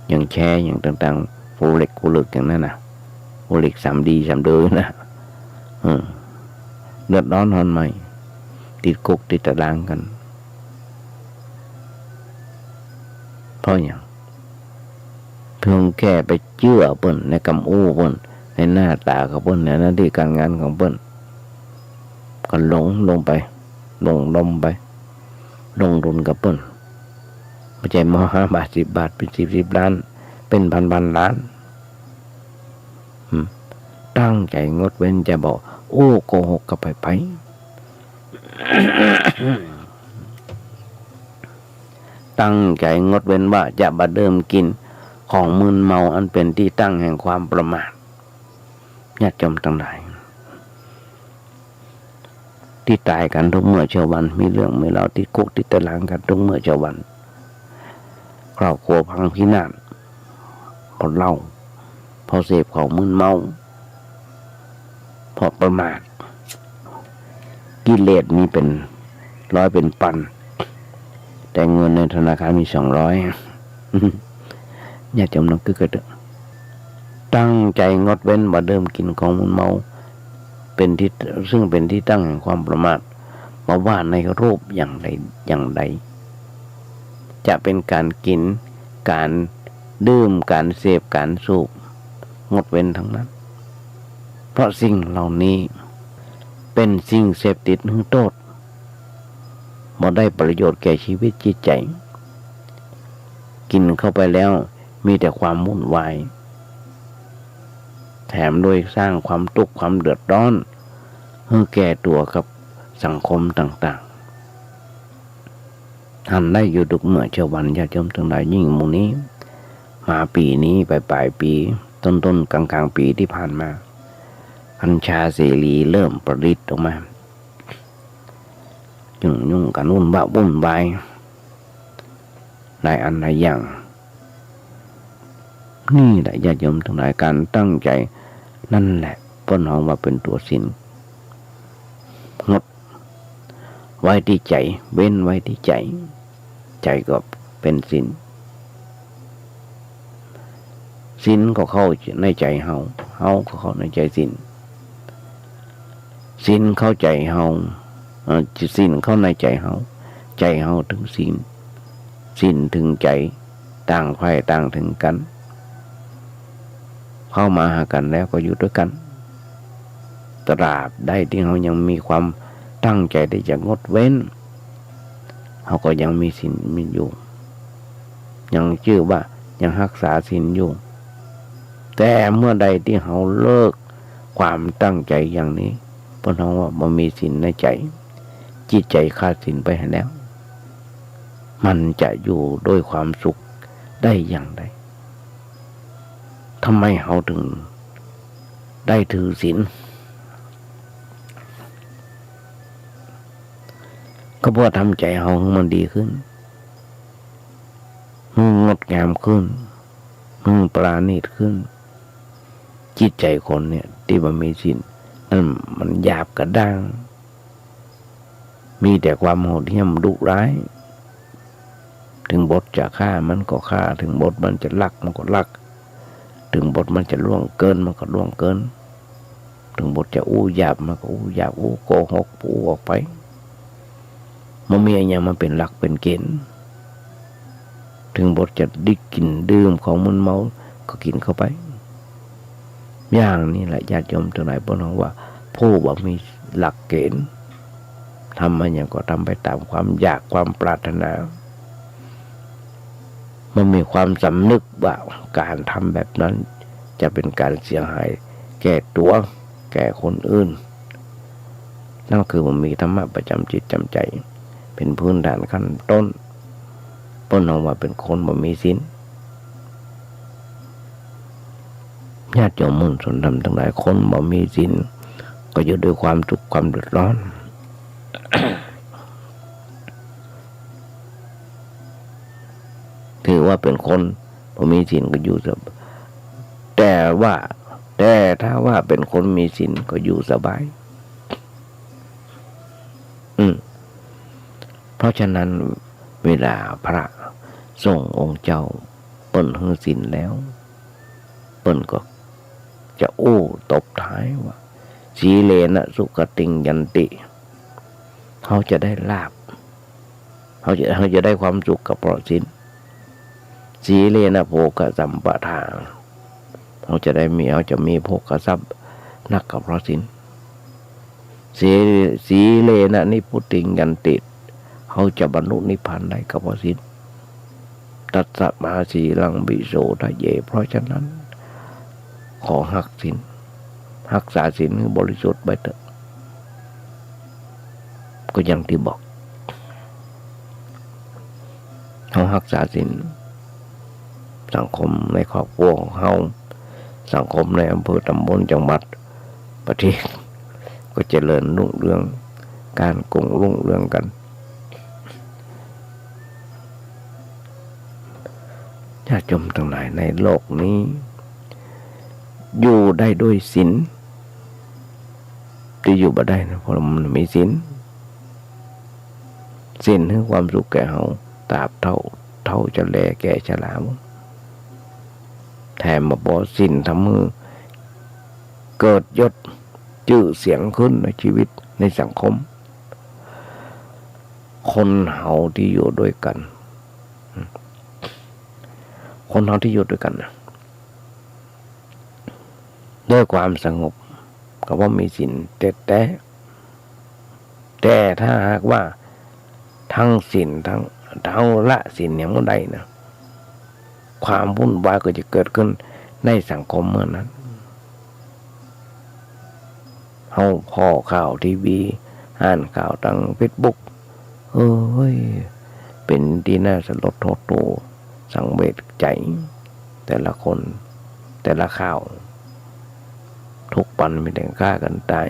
อย่างแชร์ อย่างต่างๆ โฟเร็กซ์ โฟเร็กซ์ อย่างนั้นน่ะ โฟเร็กซ์ สามดี สามเดอนะ เออ เดือดร้อนฮ้อนไหม้ ติดคุกติดตารางกั๋น เพราะหยัง เพียงแค่ไปเจื้อเปิ้นในกำอู้เปิ้น ในหน้าต๋าของเปิ้น ในหน้าตี้ก๋านงานของเปิ้น ก็หลง หลงไป หลงลมไป ลงทุนกับเปิ้น บ่ใจ้มอห้าบาท สิบบาท เป๋นสิบสิบล้าน เป๋นพันพันล้าน อืม ตั้งใจ๋งดเว้น จะบ่อู้โกหกกับใผๆ เ ตั้งใจ๋งดเว้นว่าจะบ่ดื่มกิ๋นของมึนเมาอันเป๋นตี้ตั้งแห่งความประมาท ญาติโยมตังหลาย ตี้ต๋ายกั๋นกู้เมื่อกู้วัน มีเรื่องมีราวติดคุกติดตะหลางกั๋นกู้เมื่อกู้วัน ครอบครัวพังพินาศ เพราะเหล้า เพราะเสพของมึนเมา เพราะประมาท กิเลสมีเป๋นร้อยเป๋นปัน แต่เงินในธนาคารมีสองร้อย ญาติโยมลองกึ๊กกั๋นเต๊อะ ตั้งใจ๋งดเว้นบ่ดื่มกิ๋นของมึนเมา เป๋นตี้ ซึ่งเป๋นตี้ตั้งแห่งความประมาท บ่ว่าในรูปอย่างใดอย่างใด จะเป๋นก๋านกิ๋น ก๋านดื่ม ก๋านเสพ ก๋านสูบ งดเว้นตังนั้น เพราะสิ่งเหล่านี้เป๋นสิ่งเสพติดหื้อโต้ษ บ่ได้ประโยชน์แก่ชีวิตจิตใจ๋ กิ๋นเข้าไปแล้วมีแต่ความวุ่นวาย แถมด้วยสร้างความตุ๊กข์ความเดือดร้อนหื้อแก่ตั๋วกับสังคมต่างๆ หันได้อยู่กู้เมื่อกู้วัน ญาติโยมตังหลาย ยิ่งหมู่นี้ มาปี๋นี้ ป๋ายๆ ปี๋ ต้นๆ ก๋างๆ ปี๋ตี้ผ่านมา กัญชาเสรีเริ่มผลิตออกมา ยุ่งๆ กั๋นวุ่นวะวุ่นวาย หลายอันหลายอย่าง นี่แหละญาติโยมตังหลาย ก๋านตั้งใจ๋นั่นแหละ เปิ้นฮ้องว่าเป๋นตั๋วศีล งดไว้ตี้ใจ๋ เว้นไว้ตี้ใจ๋ ใจ๋ก็เป๋นศีล ศีลก็เข้าในใจ๋เฮา เฮาก็เข้าในใจ๋ศีล ศีลเข้าใจ๋เฮา เอ่อ ศีลเข้าในใจ๋เฮา ใจ๋เฮาเถิงศีล ศีลเถิงใจ๋ ต่างฝ่ายต่างเถิงกั๋น เข้ามาหากั๋นแล้วก็อยู่ตวยกั๋น ตราบใดตี้เฮายังมีความตั้งใจ๋ตี้จะงดเว้น เฮาก็ยังมีศีลมีอยู่ ยังจื้อว่ายังฮักษาศีลอยู่ แต่เมื่อใดตี้เฮาเลิกความตั้งใจ๋อย่างนี้ เปิ้นฮ้องว่าบ่มีศีลในใจ๋ จิตใจ๋ขาดศีลไปหั้นแล้ว มันจะอยู่ด้วยความสุขได้อย่างใด ทำไมเฮาเถิงได้ถือศีล ก็เปื้อทำใจ๋เฮาหื้อมันดีขึ้น หื้องดงามขึ้น หื้อปราณีตขึ้น จิตใจ๋คนเนี่ยตี้บ่มีศีลนั้นมันหยาบกระด้าง มีแต่ความโหดเหี้ยมดุร้าย เถิงบทจะฆ่ามันก็ฆ่า เถิงบทมันจะลักมันก็ลัก เถิงบทมันจะล่วงเกินมันก็ล่วงเกิน เถิงบทจะอู้หยาบมันก็อู้หยาบ อู้โกหก อู้ออกไป บ่มีอะหยังมาเป๋นหลักเป๋นเก๋ณฑ์ เถิงบทจะได้กิ๋นดื่มของมึนเมาก็กิ๋นเข้าไป อย่างนี้แหละญาติโยมตังหลาย เปิ้นฮ้องว่าผู้บ่มีหลักเก๋ณฑ์ ทำอะหยังก็ทำไปต๋ามความอยากความปรารถนา บ่มีความสำนึกว่าก๋านทำแบบนั้นจะเป๋นก๋านเสียหายแก่ตั๋วแก่คนอื่น นั่นคือบ่มีธรรมะประจ๋ำจิตจ๋ำใจ๋ เป๋นพื้นฐานขั้นต้น เปิ้นฮ้องว่าเป๋นคนบ่มีศีล ญาติโยมมวลชนธรรมตังหลาย คนบ่มีศีลก็อยู่ด้วยความทุกข์ความเดือดร้อน ถือว่าเป๋นคนบ่มีศีลก็อยู่สบ- แต่ว่า แต่ถ้าว่าเป๋นคนมีศีลก็อยู่สบาย อืม เพราะฉะนั้นเวลาพระสงฆ์องค์เจ้าเปิ้นหื้อศีลแล้ว เปิ้นก็จะอู้ตบท้ายว่า สีเลนะสุขติงยันติ เฮาจะได้ลาภ เฮาจะ เฮาจะได้ความสุขก็เพราะศีล สีเลนะโภคสัมปทา เฮาจะได้มี เฮาจะมีโภคทรัพย์นักก็เพราะศีล สี สีเลนะนิพพุติงยันติ เฮาจะบรรลุนิพพานได้ก็เพราะศีล ตัสมาสีลังวิโสทะเย เพราะฉะนั้น ขอฮักศีล ฮักษาศีลหื้อบริสุทธิ์ไว้เต๊อะ ก็อย่างตี้บอก เฮาฮักษาศีล สังคมในครอบครัวของเฮา สังคมในอำเภอ ตำบล จังหวัด ประเทศ ก็เจริญรุ่งเรือง ก้าวโก๋งรุ่งเรืองกั๋น ญาติโยมตังหลาย ในโลกนี้ อยู่ได้ด้วยศีล ตี้อยู่บ่ได้นะ เพราะมันมีศีล ศีลหื้อความสุขแก่เฮา ตราบเต้า เฒ่าจะแล แก่ชรา แถมบ่ปอ ศีลทำหื้อเกิดยศจื้อเสียงขึ้นในชีวิต ในสังคม คนเฮาตี้อยู่ตวยกั๋น คนเฮาตี้อยู่ตวยกั๋นนะ ด้วยความสงบ ก็บ่มีศีลแต๊ๆ แต่ถ้าหากว่าทั้งศีล ทั้ง เฮาละศีลยังบ่ได้นะ ความวุ่นวายก็จะเกิดขึ้นในสังคมเมื่อนั้น เฮาผ่อข่าวทีวี อ่านข่าวตางเฟซบุ๊ก เอ้ย เป๋นตี้น่าสลดหดหู่ สังเวชใจ๋ แต่ละคน แต่ละข่าว ทุกวันมีแต่ฆ่ากั๋นต๋าย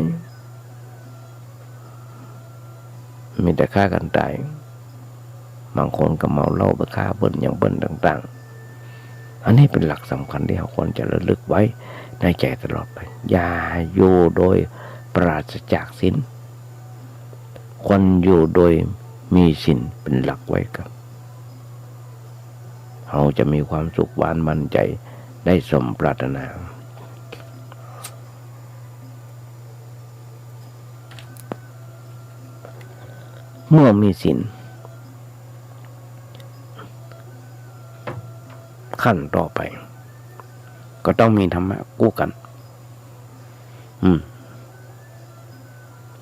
มีแต่ฆ่ากั๋นต๋าย บางคนก็เมาเหล้าไปฆ่าเปิ้นหยังเปิ้นต่างๆ อันนี้เป๋นหลักสำคัญตี้เฮาควรจะระลึกไว้ในใจ๋ตลอดไป อย่าอยู่โดยปราศจากศีล ควรอยู่โดยมีศีลเป๋นหลักไว้ครับ เฮาจะมีความสุขหวานหมั่นใจ๋ ได้สมปรารถนา เมื่อมีศีล ขั้นต่อไป ก็ต้องมีธรรมะคู่กั๋น อืม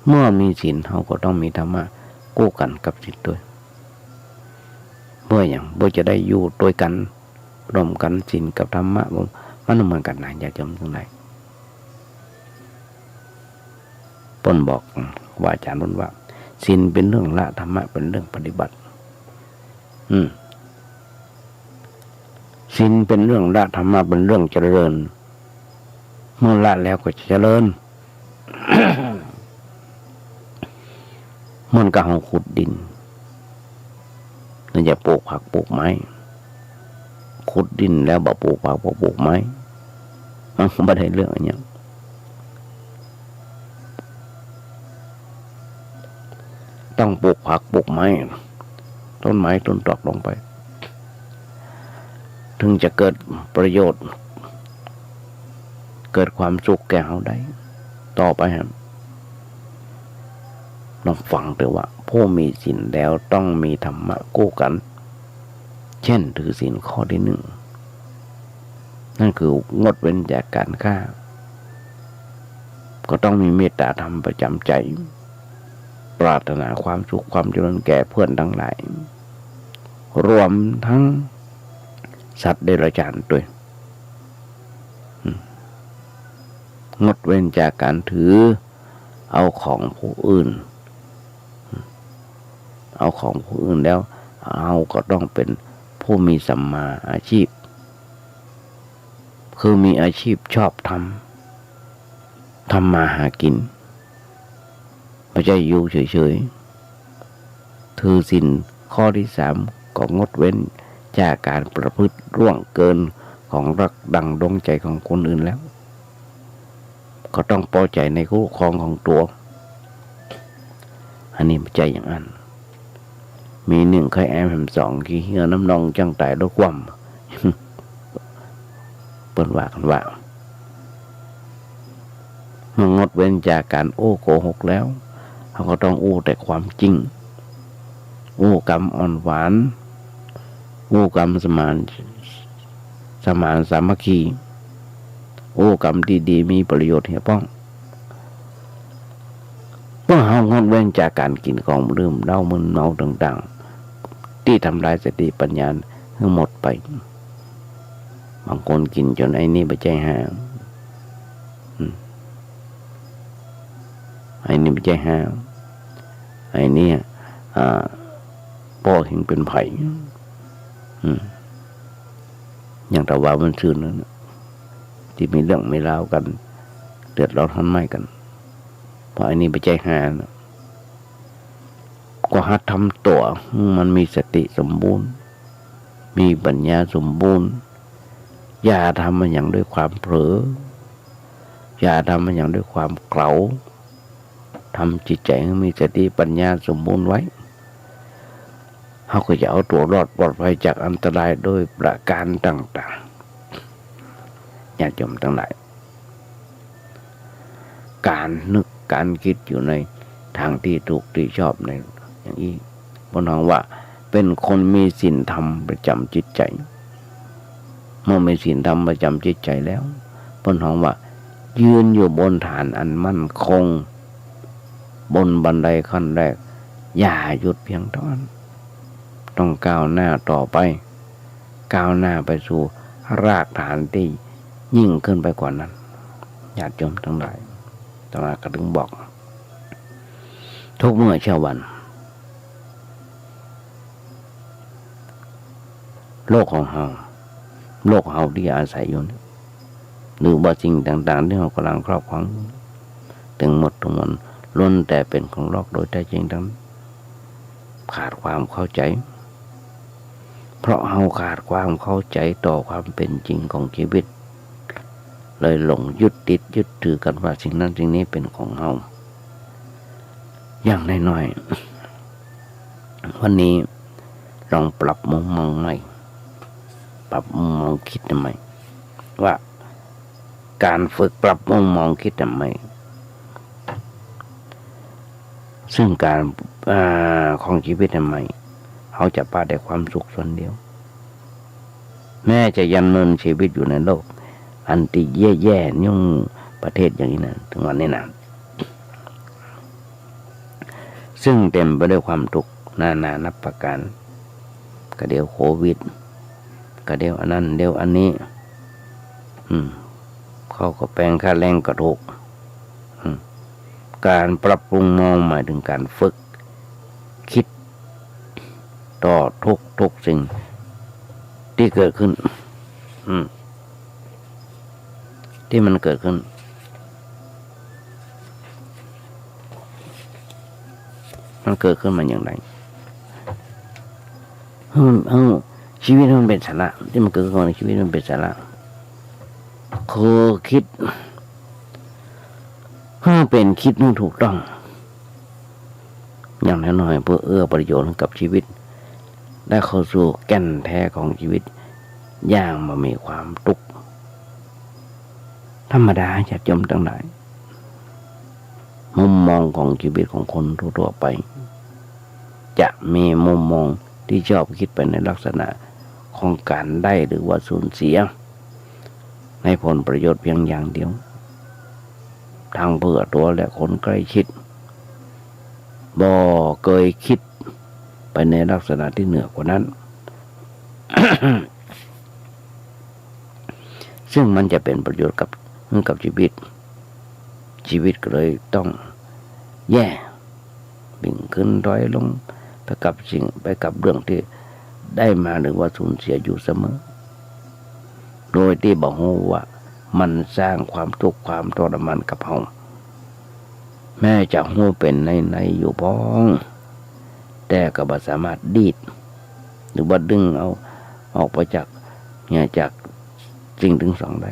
เมื่อมีศีล เฮาก็ต้องมีธรรมะคู่กั๋นกับศีลตวย เปื้อหยัง เปื้อจะได้อยู่ตวยกั๋น ร่วมกั๋น ศีลกับธรรมะ มันเหมือนกั๋นนะ ญาติโยมตังหลาย เปิ้นบอก ครูบาอาจ๋ารย์เปิ้นว่า ศีลเป๋นเรื่องละ ธรรมะเป๋นเรื่องปฏิบัติ อืม ศีลเป๋นเรื่องละ ธรรมะเป๋นเรื่องเจริญ เมื่อละแล้วก็จะเจริญ เหมือนกับเฮาขุดดิน แล้วจะปลูกผักปลูกไม้ ขุดดินแล้วบ่ปลูกผักบ่ปลูกไม้ มันบ่ได้เรื่องอะหยัง ต้องปลูกผักปลูกไม้ ต้นไม้ต้นตอกลงไป ถึงจะเกิดประโยชน์ เกิดความสุขแก่เฮาได้ ต่อไปฮะ ลองฟังเถอะว่า ผู้มีศีลแล้วต้องมีธรรมะคู่กั๋น เช่น ถือศีลข้อตี้หนึ่ง นั่นคืองดเว้นจากก๋านฆ่า ก็ต้องมีเมตตาธรรมประจ๋ำใจ๋ ปรารถนาความสุขความเจริญแก่เพื่อนตังหลาย รวมทั้งสัตว์เดรัจฉานตวย อืม งดเว้นจากก๋านถือเอาของผู้อื่น เอาของผู้อื่นแล้ว เฮาก็ต้องเป๋นผู้มีสัมมาอาชีพ คือมีอาชีพชอบธรรม ทำมาหากิ๋น บ่ใจ้อยู่เฉยๆ ถือศีลข้อตี้สาม ก็งดเว้นจากก๋านประพฤติล่วงเกินของรักดั่งดวงใจ๋ของคนอื่นแล้ว ก็ต้องปอใจ๋ในคู่ครองของตั๋ว อันนี้บ่ใจ้อย่างอั้น มีนึ่งใค่แอมแหมสอง ขี้เหื่อน้ำนองจั้งต๋ายรถคว่ำ เปิ้นว่ากั๋นว่า เมื่องดเว้นจากก๋านอู้โกหกแล้ว เฮาก็ต้องอู้แต่ความจริง อู้กำอ่อนหวาน อู้กำสมาน สมานสามัคคี อู้กำตี้ดีมีประโยชน์เหียป้อง เมื่อเฮางดเว้นจากก๋านกิ๋นของดื่มเหล้ามึนเมาต่างๆ ตี้ทำลายสติปัญญาหื้อหมดไป บางคนกิ๋นจ๋นไอ้นี่บ่ใจ้ฮา อืม ไอ้นี่บ่ใจ้ฮา ไอ้เนี่ย อ่า ป้อเฮงเป๋นไผ อืม อย่างตะวาวันซืนนั้นน่ะ ตี้มีเรื่องมีราวกั๋น เดือดร้อนฮ้อนไหม้กั๋น เพราะอันนี้บ่ใจ้ฮานะ ก็หัดทำตั๋วหื้อมันมีสติสมบูรณ์ มีปัญญาสมบูรณ์ อย่าทำอะหยังด้วยความเผลอ อย่าทำอะหยังด้วยความเก๋า ทำจิตใจ๋หื้อมีสติปัญญาสมบูรณ์ไว้ เฮาก็จะเอาตั๋วรอดปลอดภัยจากอันตรายโดยประก๋านต่างๆ ญาติโยมตังหลาย ก๋านนึกก๋านกึ๊ดอยู่ในตางตี้ถูกตี้ชอบในอย่างอี้ เปิ้นฮ้องว่าเป๋นคนมีศีลธรรมประจ๋ำจิตใจ๋ เมื่อมีศีลธรรมประจ๋ำจิตใจ๋แล้ว เปิ้นฮ้องว่ายืนอยู่บนฐานอันมั่นคง บนบันไดขั้นแรก อย่าหยุดเพียงเต้าอั้น ต้องก้าวหน้าต่อไป ก้าวหน้าไปสู่รากฐานตี้ยิ่งขึ้นไปกว่านั้น ญาติโยมตังหลาย อาตมาก็ถึงบอก ทุกเมื่อเช้าวัน โลกของเฮา โลกเฮาตี้อาศัยอยู่เนี่ย หรือว่าสิ่งต่างๆ ตี้เฮาก่ำลังครอบครองอยู่ ตึงหมดตึงมวล ล้วนแต่เป๋นของลอกโดยแต๊จริงตังนั้น ขาดความเข้าใจ๋ เพราะเฮาขาดความเข้าใจ๋ต่อความเป๋นจริงของจีวิต เลยหลงยึดติดยึดถือกั๋นว่าสิ่งนั้นสิ่งนี้เป๋นของเฮา อย่างน้อยๆ วันนี้ลองปรับมุมมองใหม่ ปรับมุมมองกึ๊ดใหม่ ว่าก๋านฝึกปรับมุมมองกึ๊ดใหม่ ซึ่งก๋าน อ่า ของจีวิตใหม่ เฮาจะปะได้ความสุขส่วนเดียว แม้จะดำเนินจีวิตอยู่ในโลกอันตี้แย่ๆ ยุ่งประเทศอย่างนี้นะ ตึงวันนี้นะ ซึ่งเต๋มไปด้วยความตุ๊กข์นานานับประก๋าน กะเดี่ยวโควิด กะเดี่ยวอันนั้นเดี่ยวอันนี้ อืม ข้าวก็แปง ค่าแรงก็ถูก อืม ก๋านปรับปรุงมองหมายเถิงก๋านฝึกกึ๊ดต่อทุกๆ สิ่งตี้เกิดขึ้น อืม ตี้มันเกิดขึ้น มันเกิดขึ้นมาอย่างไร หื้อ หื้อ จีวิตหื้อมันเป๋นสาระ ตี้มันเกิดขึ้นในจีวิตหื้อมันเป๋นสาระ คือกึ๊ด หื้อเป๋นกึ๊ดหื้อถูกต้อง อย่างน้อยๆ เปื้อเอื้อประโยชน์ให้กับจีวิต ได้เข้าสู่แก่นแต๊ของจีวิต อย่างบ่มีความตุ๊กข์ ธรรมดา ญาติโยมตังหลาย มุมมองของจีวิตของคนทั่วๆ ไป จะมีมุมมองตี้ชอบกึ๊ดไปในลักษณะของก๋านได้หรือว่าสูญเสีย ในผลประโยชน์เพียงอย่างเดียว ตังเปื้อตั๋วและคนใก้ชิด บ่เกยกึ๊ดไปในลักษณะตี้เหนือกว่านั้น ซึ่งมันจะเป๋นประโยชน์กับ หื้อกับจีวิต จีวิตก็เลยต้องแย่ บิ่งขึ้นถอยลง ไปกับสิ่ง ไปกับเรื่องตี้ได้มาหรือว่าสูญเสียอยู่เสมอ โดยตี้บ่ฮู้ว่ามันสร้างความตุ๊กข์ความทรมานกับเฮา แม้จะฮู้เป๋นในๆ อยู่บ้าง แต่ก็บ่สามารถดีด หรือว่าดึงเอาออกไปจาก เนี่ย จากสิ่งตึงสองได้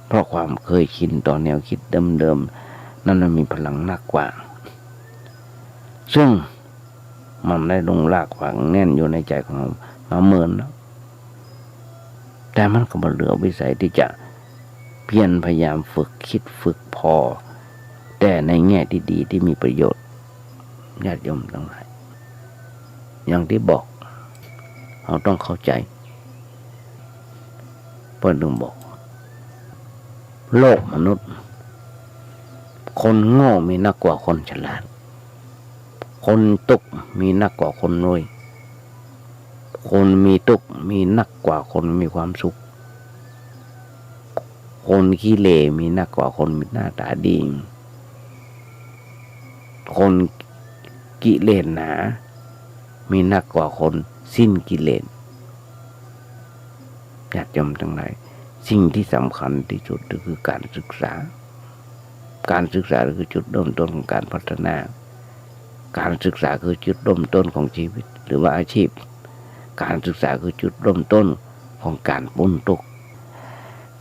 เพราะความเคยชินต่อแนวกึ๊ดเดิมๆ นั้นมันมีพลังนักกว่า ซึ่งมันได้ลงรากฝังแน่นอยู่ในใจ๋ของเฮามาเมินแล้ว แต่มันก็บ่เหลือวิสัยตี้จะเพียรพยายามฝึกกึ๊ดฝึกผ่อ แต่ในแง่ตี้ดีตี้มีประโยชน์ ญาติโยมตังหลาย อย่างตี้บอก เฮาต้องเข้าใจ๋ เปิ้นตึงบอก โลกมนุษย์ คนโง่มีนักกว่าคนฉลาด คนตุ๊กข์มีนักกว่าคนรวย คนมีตุ๊กข์มีนักกว่าคนมีความสุข คนขี้เหร่มีนักกว่าคนมีหน้าต๋าดี คนกิเลสหนา มีนักกว่าคน สิ้นกิเลส ญาติโยมตังหลาย สิ่งตี้สำคัญตี้สุดก็คือก๋านศึกษา ก๋านศึกษาคือจุดเริ่มต้นของก๋านพัฒนา ก๋านศึกษาคือจุดเริ่มต้นของชีวิตหรือว่าอาชีพ ก๋านศึกษาคือจุดเริ่มต้นของก๋านป๊นตุ๊กข์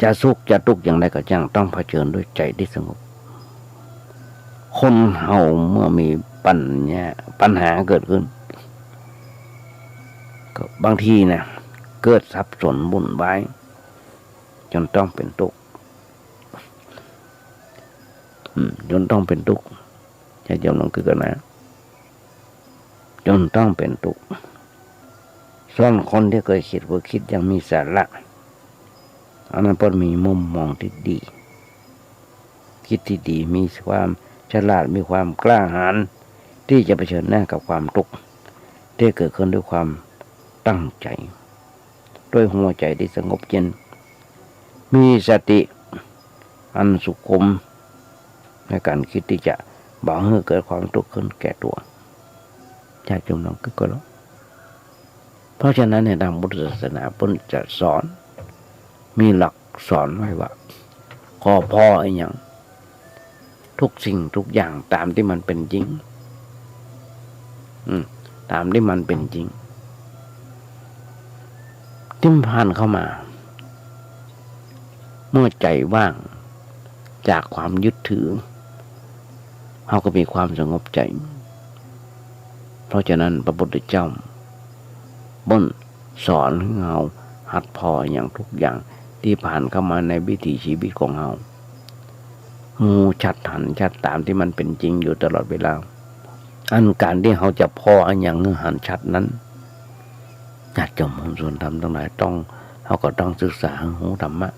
จะสุขจะตุ๊กข์อย่างใดก็จ้าง ต้องเผชิญด้วยใจ๋ตี้สงบ คนเฮาเมื่อมีปัญหา ปัญหาเกิดขึ้น ก็บางทีนะ เกิดสับสนวุ่นวาย จ๋นต้องเป๋นตุ๊กข์ อืม จ๋นต้องเป๋นตุ๊กข์ ญาติโยมลองกึ๊ดกั๋นนะ จ๋นต้องเป๋นตุ๊กข์ ส่วนคนตี้เกยกึ๊ดว่า กึ๊ดอย่างมีสาระ อันนั้นเปิ้นมีมุมมองตี้ดี กึ๊ดตี้ดี มีความฉลาด มีความกล้าหาญ ตี้จะเผชิญหน้ากับความตุ๊กข์ ตี้เกิดขึ้นด้วยความตั้งใจ๋ ด้วยหัวใจ๋ตี้สงบเย็น มีสติอันสุขุม ในก๋านกึ๊ดตี้จะบ่หื้อเกิดความตุ๊กข์ขึ้นแก่ตั๋ว ญาติโยมลองกึ๊ดกั๋นเล่า เพราะฉะนั้นเนี่ย ตางพุทธศาสนาเปิ้นจะสอน มีหลักสอนไว้ว่า ขอผ่ออะหยัง ทุกสิ่งทุกอย่างต๋ามตี้มันเป๋นจริง อืม ต๋ามตี้มันเป๋นจริง ตี้มันผ่านเข้ามา เมื่อใจ๋ว่างจากความยึดถือ เฮาก็มีความสงบใจ๋ เพราะฉะนั้นพระพุทธเจ้าเปิ้นสอนหื้อเฮาหัดผ่ออะหยังทุกอย่างตี้ผ่านเข้ามาในวิถีชีวิตของเฮา ฮู้ชัดหันชัดต๋ามตี้มันเป๋นจริงอยู่ตลอดเวลา อันก๋านตี้เฮาจะผ่ออะหยังหื้อหันชัดนั้น ญาติโยมมวลชนธรรมตังหลาย ต้อง เฮาก็ต้องศึกษาหื้อฮู้ธรรมะ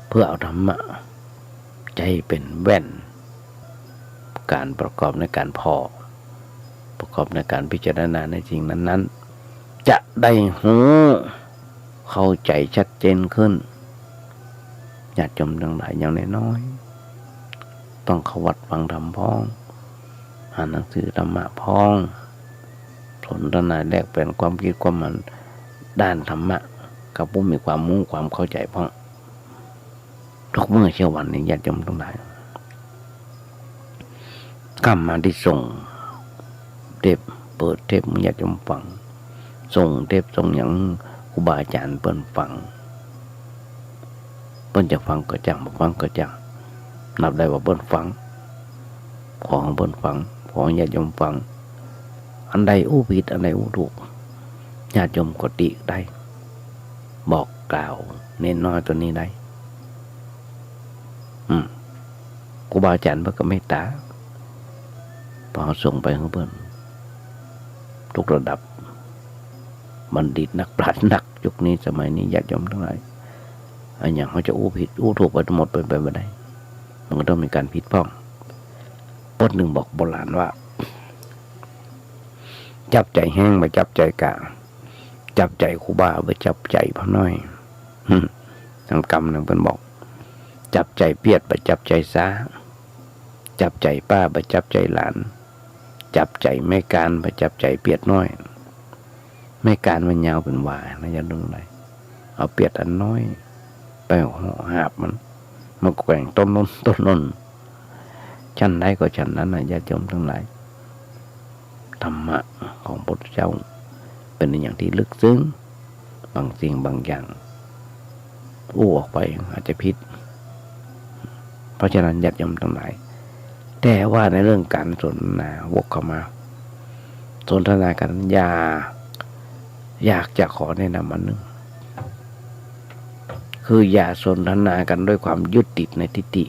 เปื้อเอาธรรมะใจ๊เป๋นแว่น ก๋านประกอบในก๋านผ่อ ประกอบในก๋านพิจารณาในสิ่งนั้นๆ จะได้ฮู้เข้าใจ๋ชัดเจนขึ้น ญาติโยมตังหลาย อย่างน้อยๆ ต้องเข้าวัดฟังธรรมพ่อง อ่านหนังสือธรรมะพ่อง สนทนาแลกเป๋นความกึ๊ดความหันด้านธรรมะ กับผู้มีความฮู้ความเข้าใจ๋พ่อง ทุกเมื่อเช้าวันนี้ ญาติโยมตังหลาย กำมาตี้ส่งเทป เปิดเทปหื้อญาติโยมฟัง ส่งเทปส่งหยังหื้อครูบาอาจ๋ารย์เปิ้นฟัง เปิ้นจะฟังก็จ้าง บ่ฟังก็จ้าง นับได้ว่าเปิ้นฟัง ขอหื้อเปิ้นฟัง ขอหื้อญาติโยมฟัง อันใดอู้ผิด อันใดอู้ถูก ญาติโยมก็ติได้ บอกกล่าวเณรน้อยตนนี้ได้ อืม ครูบาอาจ๋ารย์เปิ้นก็เมตต๋า พอเฮาส่งไปหื้อเปิ้น ทุกระดับ บัณฑิตนักปราชญ์นัก ยุคนี้สมัยนี้ ญาติโยมตังหลาย อะหยังเฮาจะอู้ผิดอู้ถูกไปหมด เป๋นไปบ่ได้ มันก็ต้องมีก๋านผิดพ่อง เปิ้นจึงบอกโบราณว่า จับใจ๋แฮ้งบ่จับใจ๋กล้า จับใจ๋ครูบาบ่จับใจ๋พระน้อย หึ ตางกำนึ่งเปิ้นบอก จับใจ๋เปียดบ่จับใจ๋ซ้า จับใจ๋ป้าบ่จับใจ๋หลาน จับใจ๋แม่ก๋านบ่จับใจ๋เปียดน้อย แม่ก๋านมันยาวเป๋นหว่านะ ญาติโยมตังหลาย เอาเปียดอันน้อยไปหาบมัน มันก็แกว่งต้นโน้นต้นโน้น ฉันใดก็ฉันนั้นนะ ญาติโยมตังหลาย ธรรมะของพระพุทธเจ้าเป๋นอะหยังตี้ลึกซึ้ง บางสิ่งบางอย่าง อู้ออกไปอาจจะผิด เพราะฉะนั้นญาติโยมตังหลาย แต่ว่าในเรื่องก๋านสนทนา วกเข้ามา สนทนากั๋น อย่า อยากจะขอแนะนำอันนึ่ง คืออย่าสนทนากั๋นด้วยความยึดติดในทิฏฐิ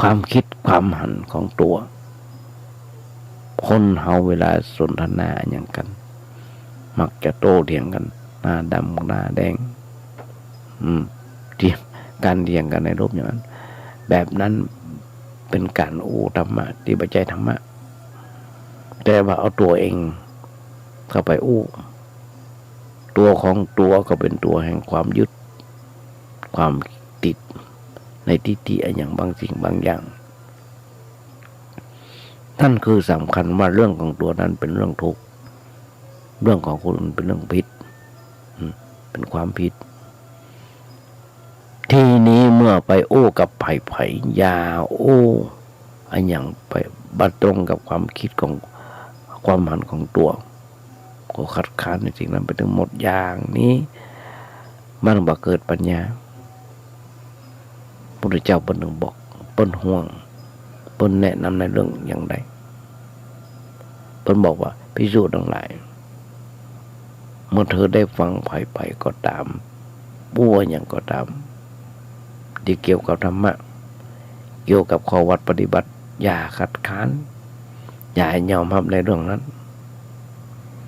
ความกึ๊ดความหันของตั๋ว คนเฮาเวลาสนทนาอะหยังกั๋น มักจะโต้เถียงกั๋น หน้าดำหน้าแดง อืม เถียง ก๋านเถียงกั๋นในรูปอย่างนั้น แบบนั้นเป๋นก๋านอู้ธรรมะตี้บ่ใจ้ธรรมะ แต่ว่าเอาตั๋วเองเข้าไปอู้ ตั๋วของตั๋วก็เป๋นตั๋วแห่งความยึด ความติดในทิฏฐิอะหยังบางสิ่งบางอย่าง นั่นคือสำคัญว่าเรื่องของตั๋วนั้นเป๋นเรื่องทุกข์ เรื่องของคนอื่นเป็นเรื่องผิด อืม เป็นความผิด ทีนี้เมื่อไปอู้กับใผๆ อย่าอู้อะหยังไปบ่ตรงกับความกึ๊ดของ ความหันของตั๋ว ก็คัดค้านในสิ่งนั้นไปตึงหมด อย่างนี้ มันบ่เกิดปัญญา พุทธเจ้าเปิ้นถึงบอก เปิ้นห่วง เปิ้นแนะนำในเรื่องอย่างใด เปิ้นบอกว่า ภิกษุตังหลาย เมื่อเธอได้ฟังใผๆ ก็ต๋าม อู้อะหยังก็ต๋าม ตี้เกี่ยวกับธรรมะ เกี่ยวกับข้อวัตรปฏิบัติ อย่าคัดค้าน อย่ายอมฮับในเรื่องนั้น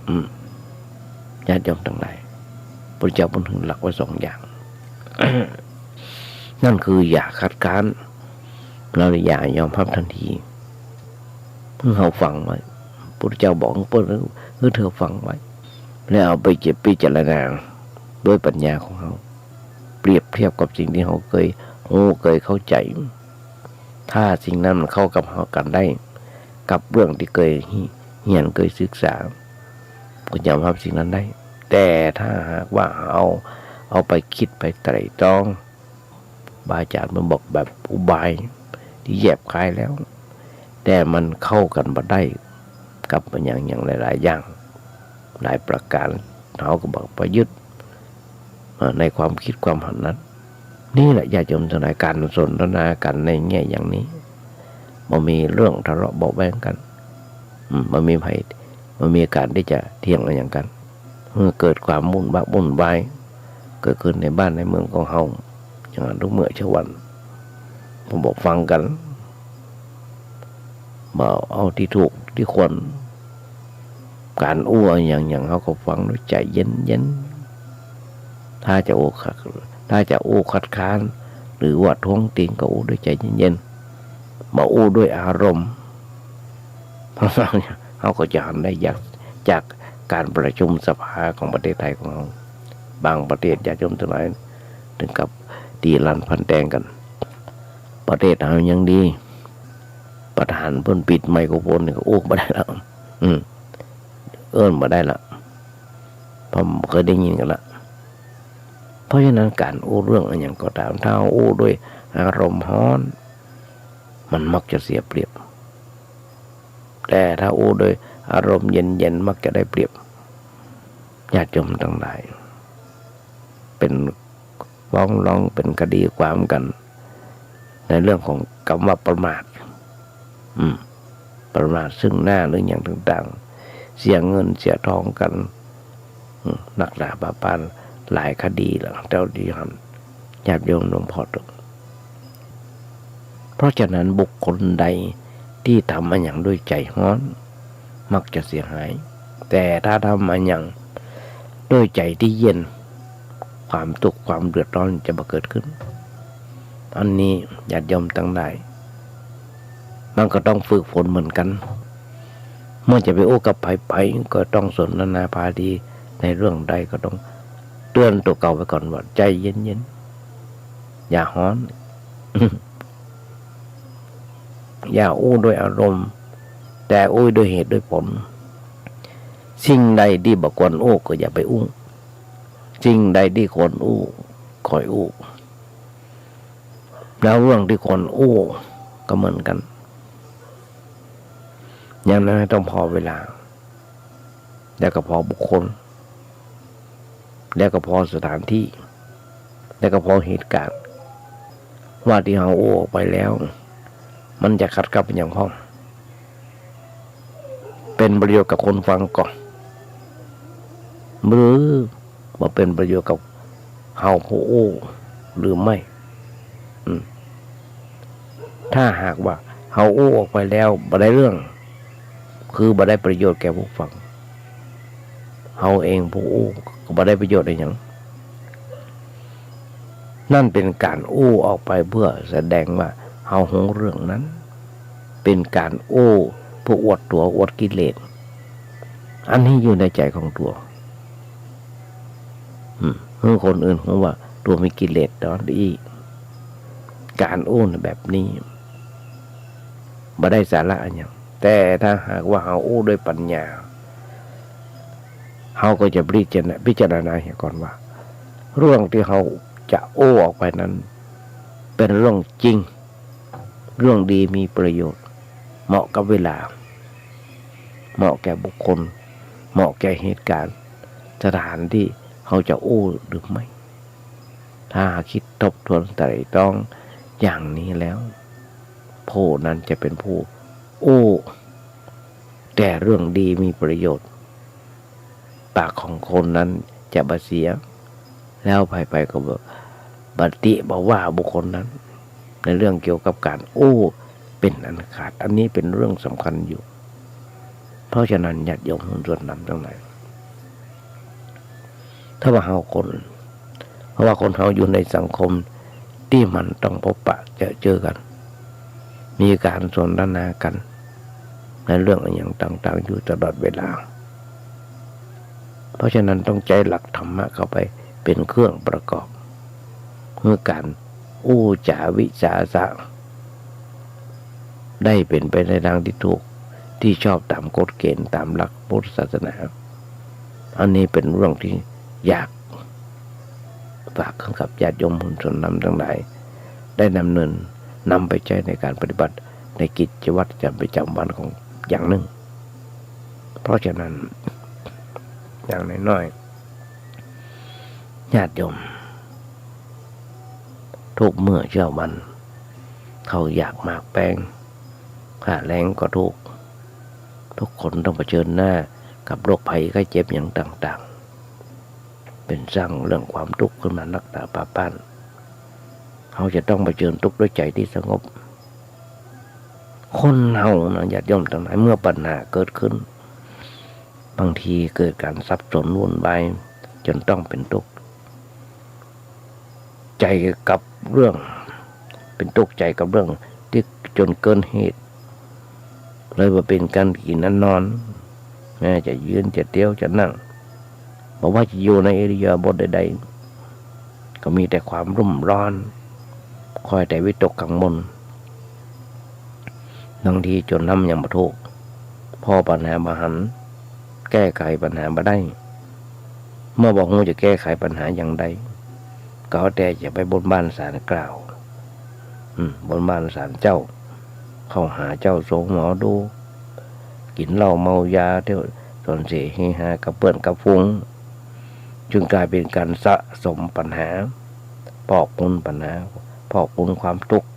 อืม ญาติโยมตังหลาย พุทธเจ้าเปิ้นถึงหลักไว้สองอย่าง นั่นคืออย่าคัดค้าน แล้วอย่ายอมฮับทันที หื้อเฮาฟังไว้ พุทธเจ้าบอกเปิ้น หื้อเธอฟังไว้ แล้วเอาไปพิจารณาด้วยปัญญาของเฮา เปรียบเทียบกับสิ่งตี้เฮาเกยฮู้เกยเข้าใจ๋ ถ้าสิ่งนั้นมันเข้ากับเฮา กันได้ กับเรื่องตี้เกยเฮียนเกยศึกษา ก็ยอมฮับสิ่งนั้นได้ แต่ถ้าหากว่าเอา เอาไปกึ๊ดไปไตร่ตรอง ครูบาอาจ๋ารย์เปิ้นบอกแบบอุบายตี้แยบคายแล้ว แต่มันเข้ากันบ่ได้กับอะหยังๆ หลายๆ อย่าง หลายประก๋าน เฮาก็บ่ประยึด เอ่อ ในความกึ๊ดความหันนั้น นี่แหละญาติโยมตังหลาย ก๋านสนทนากั๋นในแง่อย่างนี้ บ่มีเรื่องทะเลาะเบาะแว้งกั๋น อืม บ่มีใผ บ่มีก๋านตี้จะเถียงอะหยังกั๋น เมื่อเกิดความวุ่นวะวุ่นวาย เกิดขึ้นในบ้านในเมืองของเฮา อย่างนั้นทุกเมื่อเช้าวัน ผมบอกฟังกั๋น บ่เอาตี้ถูกตี้ควร ก๋านอู้อะหยังๆ เฮาก็ฟังด้วยใจ๋เย็นๆ ถ้าจะอู้ขัด ถ้าจะอู้คัดค้าน หรือว่าท้วงติงก็อู้ด้วยใจ๋เย็นๆ บ่อู้ด้วยอารมณ์ เฮาก็จะหันได้จาก จากก๋านประชุมสภาของประเทศไทยของเฮา บางประเทศญาติโยมตังหลายถึงกับตีลันฟันแตงกั๋น ประเทศเฮายังดี ประธานเปิ้นปิดไมโครโฟนนี่ก็อู้บ่ได้แล้ว อืม เอิ้นบ่ได้ละ เพราะบ่เกยได้ยินกั๋นละ เพราะฉะนั้นก๋านอู้เรื่องอะหยังก็ต๋าม ถ้าอู้ด้วยอารมณ์ฮ้อน มันมักจะเสียเปรียบ แต่ถ้าอู้ด้วยอารมณ์เย็นๆ มักจะได้เปรียบ ญาติโยมตังหลาย เป๋นฟ้องร้อง เป๋นคดีความกั๋น ในเรื่องของกำว่าประมาท อืม ประมาทซึ่งหน้าหรืออะหยังต่างๆ เสียเงินเสียทองกั๋น อืม นักหนาปาปานหลายคดีแล้ว เต้าตี้หัน ญาติโยมหลวงพ่อตก เพราะฉะนั้นบุคคลใดตี้ทำอะหยังด้วยใจ๋ฮ้อน มักจะเสียหาย แต่ถ้าทำอะหยังด้วยใจ๋ตี้เย็น ความตุ๊กข์ความเดือดร้อนจะบ่เกิดขึ้น อันนี้ญาติโยมตังหลาย มันก็ต้องฝึกฝนเหมือนกั๋น เมื่อจะไปอู้กับใผๆ ก็ต้องสนทนาปาดี ในเรื่องใดก็ต้องเตือนตั๋วเก่าไว้ก่อนว่า ใจ๋เย็นๆ อย่าฮ้อน อย่าอู้ด้วยอารมณ์ แต่อู้ด้วยเหตุด้วยผล สิ่งใดตี้บ่ควรอู้ก็อย่าไปอู้ สิ่งใดตี้ควรอู้ ค่อยอู้ แล้วเรื่องตี้ควรอู้ก็เหมือนกั๋น อย่างนั้นต้องพอเวลา แล้วก็พอบุคคล แล้วก็พอสถานตี้ แล้วก็พอเหตุก๋ารณ์ ว่าตี้เฮาอู้ออกไปแล้ว มันจะขัดกับอะหยังพ่อง เป๋นประโยชน์กับคนฟังก่อ หรือบ่เป๋นประโยชน์กับเฮาผู้อู้หรือไม่ อืม ถ้าหากว่าเฮาอู้ออกไปแล้วบ่ได้เรื่อง คือบ่ได้ประโยชน์แก่ผู้ฟัง เฮาเองผู้อู้ก็บ่ได้ประโยชน์อะหยัง นั่นเป๋นก๋านอู้ออกไปเปื้อแสดงว่าเฮาฮู้เรื่องนั้น เป๋นก๋านอู้เปื้ออวดตั๋วอวดกิเลส อันนี้อยู่ในใจ๋ของตั๋ว อืม หื้อคนอื่นฮู้ว่าตั๋วมีกิเลสต๋อนอี้ ก๋านอู้แบบนี้ บ่ได้สาระอะหยัง แต่ถ้าหากว่าเฮาอู้ด้วยปัญญา เฮาก็จะพิจารณา พิจารณาเหียก่อนว่า เรื่องตี้เฮาจะอู้ออกไปนั้น เป๋นเรื่องจริง เรื่องดีมีประโยชน์ เหมาะกับเวลา เหมาะแก่บุคคล เหมาะแก่เหตุการณ์ สถานตี้เฮาจะอู้หรือไม่ ถ้าหากคิดทบทวนไตร่ตรองอย่างนี้แล้ว ผู้นั้นจะเป๋นผู้อู้แต่เรื่องดีมีประโยชน์ ปากของคนนั้นจะบ่เสีย แล้วใผๆ ก็บ่ บ่ติบ่ว่าบุคคลนั้น ในเรื่องเกี่ยวกับก๋านอู้เป๋นอันขาด อันนี้เป๋นเรื่องสำคัญอยู่ เพราะฉะนั้นญาติโยมหุ้นส่วนธรรมตังหลาย ถ้าว่าเฮาคน เพราะว่าคนเฮาอยู่ในสังคมตี้มันต้องพบปะเจอเจอกั๋น มีก๋านสนทนากั๋น ในเรื่องอะหยังต่างๆ อยู่ตลอดเวลา เพราะฉะนั้นต้องใจ๊หลักธรรมะเข้าไปเป๋นเครื่องประกอบ เพื่อก๋านอู้จ๋าวิสาสะ ได้เป๋นไปในทางตี้ถูก ตี้ชอบต๋ามกฎเก๋ณฑ์ ต๋ามหลักพุทธศาสนา อันนี้เป๋นเรื่องตี้อยากฝากกับญาติโยมหุ้นส่วนธรรมตังหลาย ได้ดำเนินนำไปใจ๊ในก๋านปฏิบัติในกิจวัตรประจ๋ำวันของอย่างนึ่ง เพราะฉะนั้น อย่างน้อยๆ ญาติโยม ทุกเมื่อเช้าวัน ข้าวหยากหมากแป้ง ค่าแรงก็ถูก ทุกคนต้องเผชิญหน้ากับโรคภัยไข้เจ็บอย่างต่างๆ เป๋นสร้างเรื่องความทุกข์ขึ้นมานักหนาปาป้าน เฮาจะต้องเผชิญทุกข์ด้วยใจ๋ตี้สงบ คนเฮานะ ญาติโยมตังหลาย เมื่อปัญหาเกิดขึ้น บางทีเกิดก๋านสับสนวุ่นวายจ๋นต้องเป๋นตุ๊กข์ใจ๋กับเรื่อง เป๋นตุ๊กข์ใจ๋กับเรื่องตี้จ๋นเกินเหตุ เลยบ่เป๋นก๋านกิ๋นอันนอน แม้จะยืนจะเตียวจะนั่ง บ่ว่าจะอยู่ในอิริยาบถใดๆ ก็มีแต่ความรุ่มร้อน คอยแต่วิตกกังวล บางทีจ๋นทำหยังบ่ถูก ผ่อปัญหาบ่หัน แก้ไขปัญหาบ่ได้ เมื่อบ่ฮู้จะแก้ไขปัญหาอย่างใด ก็เอาแต่จะไปบนบานศาลกล่าว อืม บนบานศาลเจ้า เข้าหาเจ้าทรงหมอดู กิ๋นเหล้าเมายา เตียวสนเสเฮฮากับเปื้อนกับฝูง จึงกลายเป๋นก๋านสะสมปัญหา พอกพูนปัญหา พอกพูนความทุกข์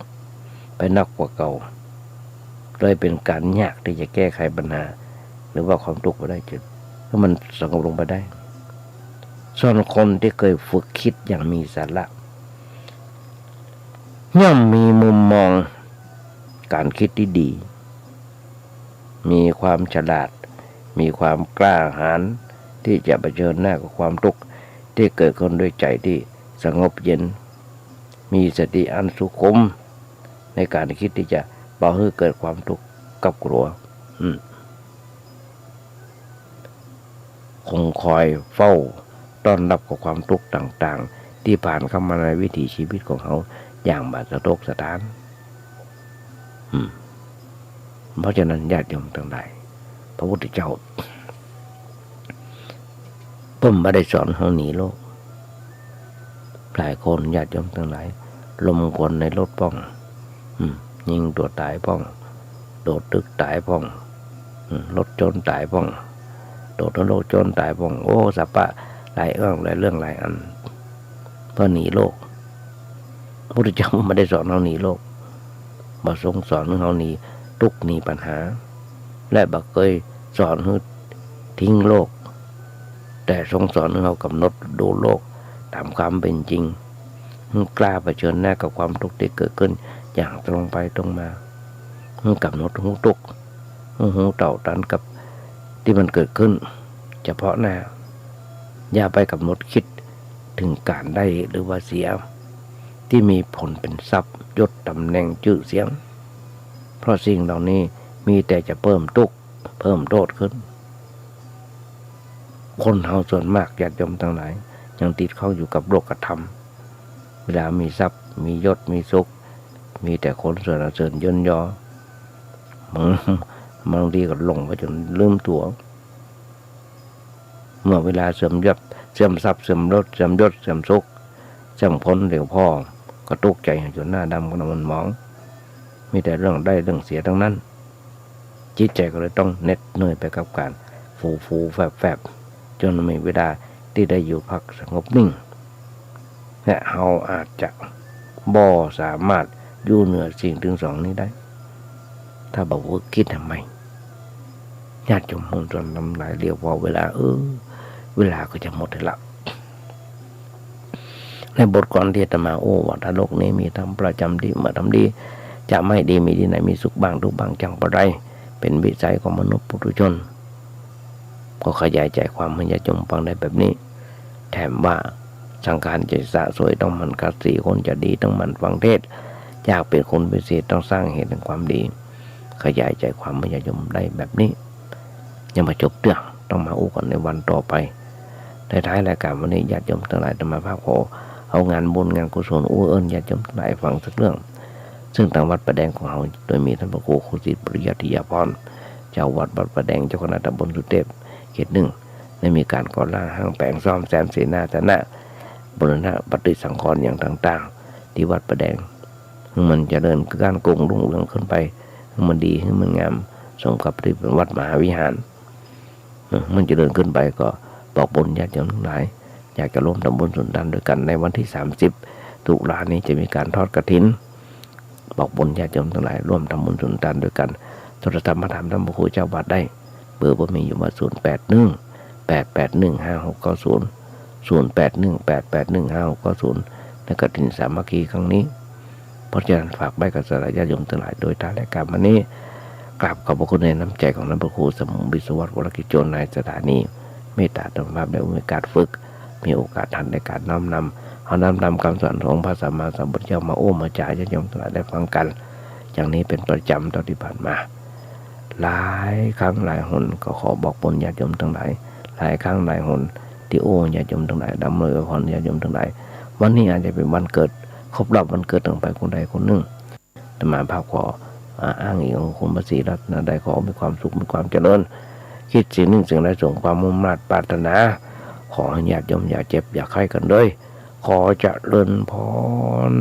ไปนักกว่าเก่า เลยเป๋นก๋านยากตี้จะแก้ไขปัญหา หรือว่าความทุกข์บ่ได้ จะให้มันสงบลงไปได้ ส่วนคนตี้เกยฝึกกึ๊ดอย่างมีสาระ ย่อมมีมุมมองก๋านกึ๊ดตี้ดี มีความฉลาด มีความกล้าหาญตี้จะเผชิญหน้ากับความทุกข์ตี้เกิดขึ้นด้วยใจ๋ตี้สงบเย็น มีสติอันสุขุมในก๋านกึ๊ดตี้จะบ่หื้อเกิดความทุกข์กับกลัว อืม คงคอยเฝ้าต้อนรับกับความทุกข์ต่างๆ ตี้ผ่านเข้ามาในวิถีชีวิตของเฮาอย่างบ่สะทกสะท้าน อืม เพราะฉะนั้นญาติโยมตังหลาย พระพุทธเจ้าเปิ้นบ่ได้สอนเฮาหนีโลก หลายคนญาติโยมตังหลาย ลมควันในรถป้อง อืม ยิงตั๋วต๋ายป้อง โดดตึกต๋ายป้อง อืม รถจนต๋ายป้อง โดดนรกจนต๋ายป้อง โอ้ สะปะหลายเรื่อง หลายเรื่องหลายอัน เปื้อหนีโลก พระพุทธเจ้าบ่ได้สอนเฮาหนีโลก บ่ทรงสอนหื้อเฮาหนีตุ๊กข์หนีปัญหา และบ่เกยสอนหื้อทิ้งโลก แต่ทรงสอนหื้อเฮากำหนดดูโลกต๋ามความเป๋นจริง หื้อกล้าเผชิญหน้ากับความทุกข์ตี้เกิดขึ้นอย่างตรงไปตรงมา หื้อกำหนดฮู้ตุ๊กข์ หื้อฮู้เต้าตันกับตี้มันเกิดขึ้นเฉพาะหน้า อย่าไปกำหนดกึ๊ดเถิงก๋านได้หรือว่าเสีย ตี้มีผลเป๋นทรัพย์ ยศ ต๋ำแหน่ง จื้อเสียง เพราะสิ่งเหล่านี้มีแต่จะเปิ้มตุ๊กข์ เปิ้มโต้ษขึ้น คนเฮาส่วนมากญาติโยมตังหลาย ยังติดข้องอยู่กับโลกธรรม เวลามีทรัพย์ มียศ มีสุข มีแต่คนสรรเสริญเยินยอ บาง บางทีก็หลงไปจ๋นลืมตั๋ว เมื่อเวลาเสื่อมยศ เสื่อมทรัพย์ เสื่อมยศ เสื่อมยศ เสื่อมสุข เสื่อมผล เหลียวผ่อก็ตุ๊กใจ๋จ๋นหน้าดำ ก็หน้าหม่นหมอง มีแต่เรื่องได้เรื่องเสียทั้งนั้น จิตใจ๋ก็เลยต้องเหน็ดเหนื่อยไปกับก๋านฟูๆ แฟบๆ จ๋นบ่มีเวลาตี้ได้อยู่พักสงบนิ่ง และเฮาอาจจะบ่สามารถอยู่เหนือสิ่งตึงสองนี้ได้ ถ้าบ่ฝึกคิดใหม่ ญาติโยมมวลชนตังหลาย เหลียวผ่อเวลา เออ เวลาก็จะหมดแล้ว ในบทก่อนตี้อาตมาอู้ว่า ถ้าโลกนี้มีธรรมประจ๋ำตี้ เมื่อทำดีจะไม่ดี มีตี้ไหนมีสุขบ้าง ทุกข์บ้าง จักปะไร เป๋นวิสัยของมนุษย์ปุถุชน ก็ขยายใจ๋ความหื้อญาติโยมฟังได้แบบนี้ แถมว่าสังขารจะสะสวย ต้องหมั่นขัดสี คนจะดีต้องหมั่นฟังเทศน์ อยากเป๋นคนวิเศษต้องสร้างเหตุแห่งความดี ขยายใจ๋ความหื้อญาติโยมได้แบบนี้ ยังบ่จบเตื้อ ต้องมาอู้กั๋นในวันต่อไป ในท้ายรายก๋านวันนี้ ญาติโยมตังหลาย อาตมาภาพขอเอางานบุญงานกุศลอู้เอิ้นญาติโยมตังหลายฟังสักเรื่อง ซึ่งตางวัดป่าแดงของเฮา โดยมีต้านพระครูครูศิษย์ปริยัติยาภรณ์ เจ้าวัดวัดป่าแดง เจ้าคณะตำบลสุเทพ เขตหนึ่ง ได้มีก๋านก่อร่างห้างแป๋งซ่อมแซมเสนาสนะ บูรณะปฏิสังขรณ์อย่างต่างๆ ตี้วัดป่าแดง หื้อมันเจริญก้านกุ้งรุ่งเรืองขึ้นไป หื้อมันดี หื้อมันงาม สมกับตี้เป๋นวัดมหาวิหาร เออ มันเจริญขึ้นไปก็บอกบุญญาติโยมตังหลาย อยากจะร่วมทำบุญสุนทานด้วยกั๋น ในวันตี้สามสิบตุลานี้จะมีก๋านทอดกฐิน บอกบุญญาติโยมตังหลาย ร่วมทำบุญสุนทานด้วยกั๋น โทรศัพท์มาถามต้านพระครูเจ้าวัดได้ เบอร์ผมมีอยู่ว่า ศูนย์แปดหนึ่ง แปดแปดหนึ่ง ห้าหกเก้าศูนย์ ศูนย์แปดหนึ่ง แปดแปดหนึ่ง ห้าหกเก้าศูนย์ ในกฐินสามัคคีครั้งนี้ เพราะฉะนั้นฝากไว้กับศรัทธาญาติโยมตังหลาย โดยท้ายรายก๋านวันนี้ กราบขอบพระคุณในน้ำใจ๋ของต้านพระครูสมุงวิศวัตร วรกิจโจ นายสถานี เมตตาอาตมาภาพได้มีโอกาสฝึก มีโอกาสทันในก๋านน้อมนำ เอาน้อมนำกำสอนของพระสัมมาสัมพุทธเจ้ามาอู้มาจ๋า ญาติโยมตังหลายได้ฟังกั๋น อย่างนี้เป๋นประจ๋ำเต้าตี้ผ่านมา หลายครั้งหลายหน ก็ขอบอกบุญญาติโยมตังหลาย หลายครั้งหลายหน ตี้อู้ญาติโยมตังหลาย ดำรงอวยพรญาติโยมตังหลาย วันนี้อาจจะเป๋นวันเกิด ครบรอบวันเกิดของใผคนใดคนนึ่ง อาตมาภาพขอ อ่า อ้างอิงองค์คุณพระศรีรัตนตรัย ขอมีความสุข มีความเจริญ คิดสิ่งนึ่งสิ่งใดสมความมุ่งมาดปรารถนา ขอหื้อญาติโยมอย่าเจ็บอย่าไข้กั๋นเลย ขอเจริญพร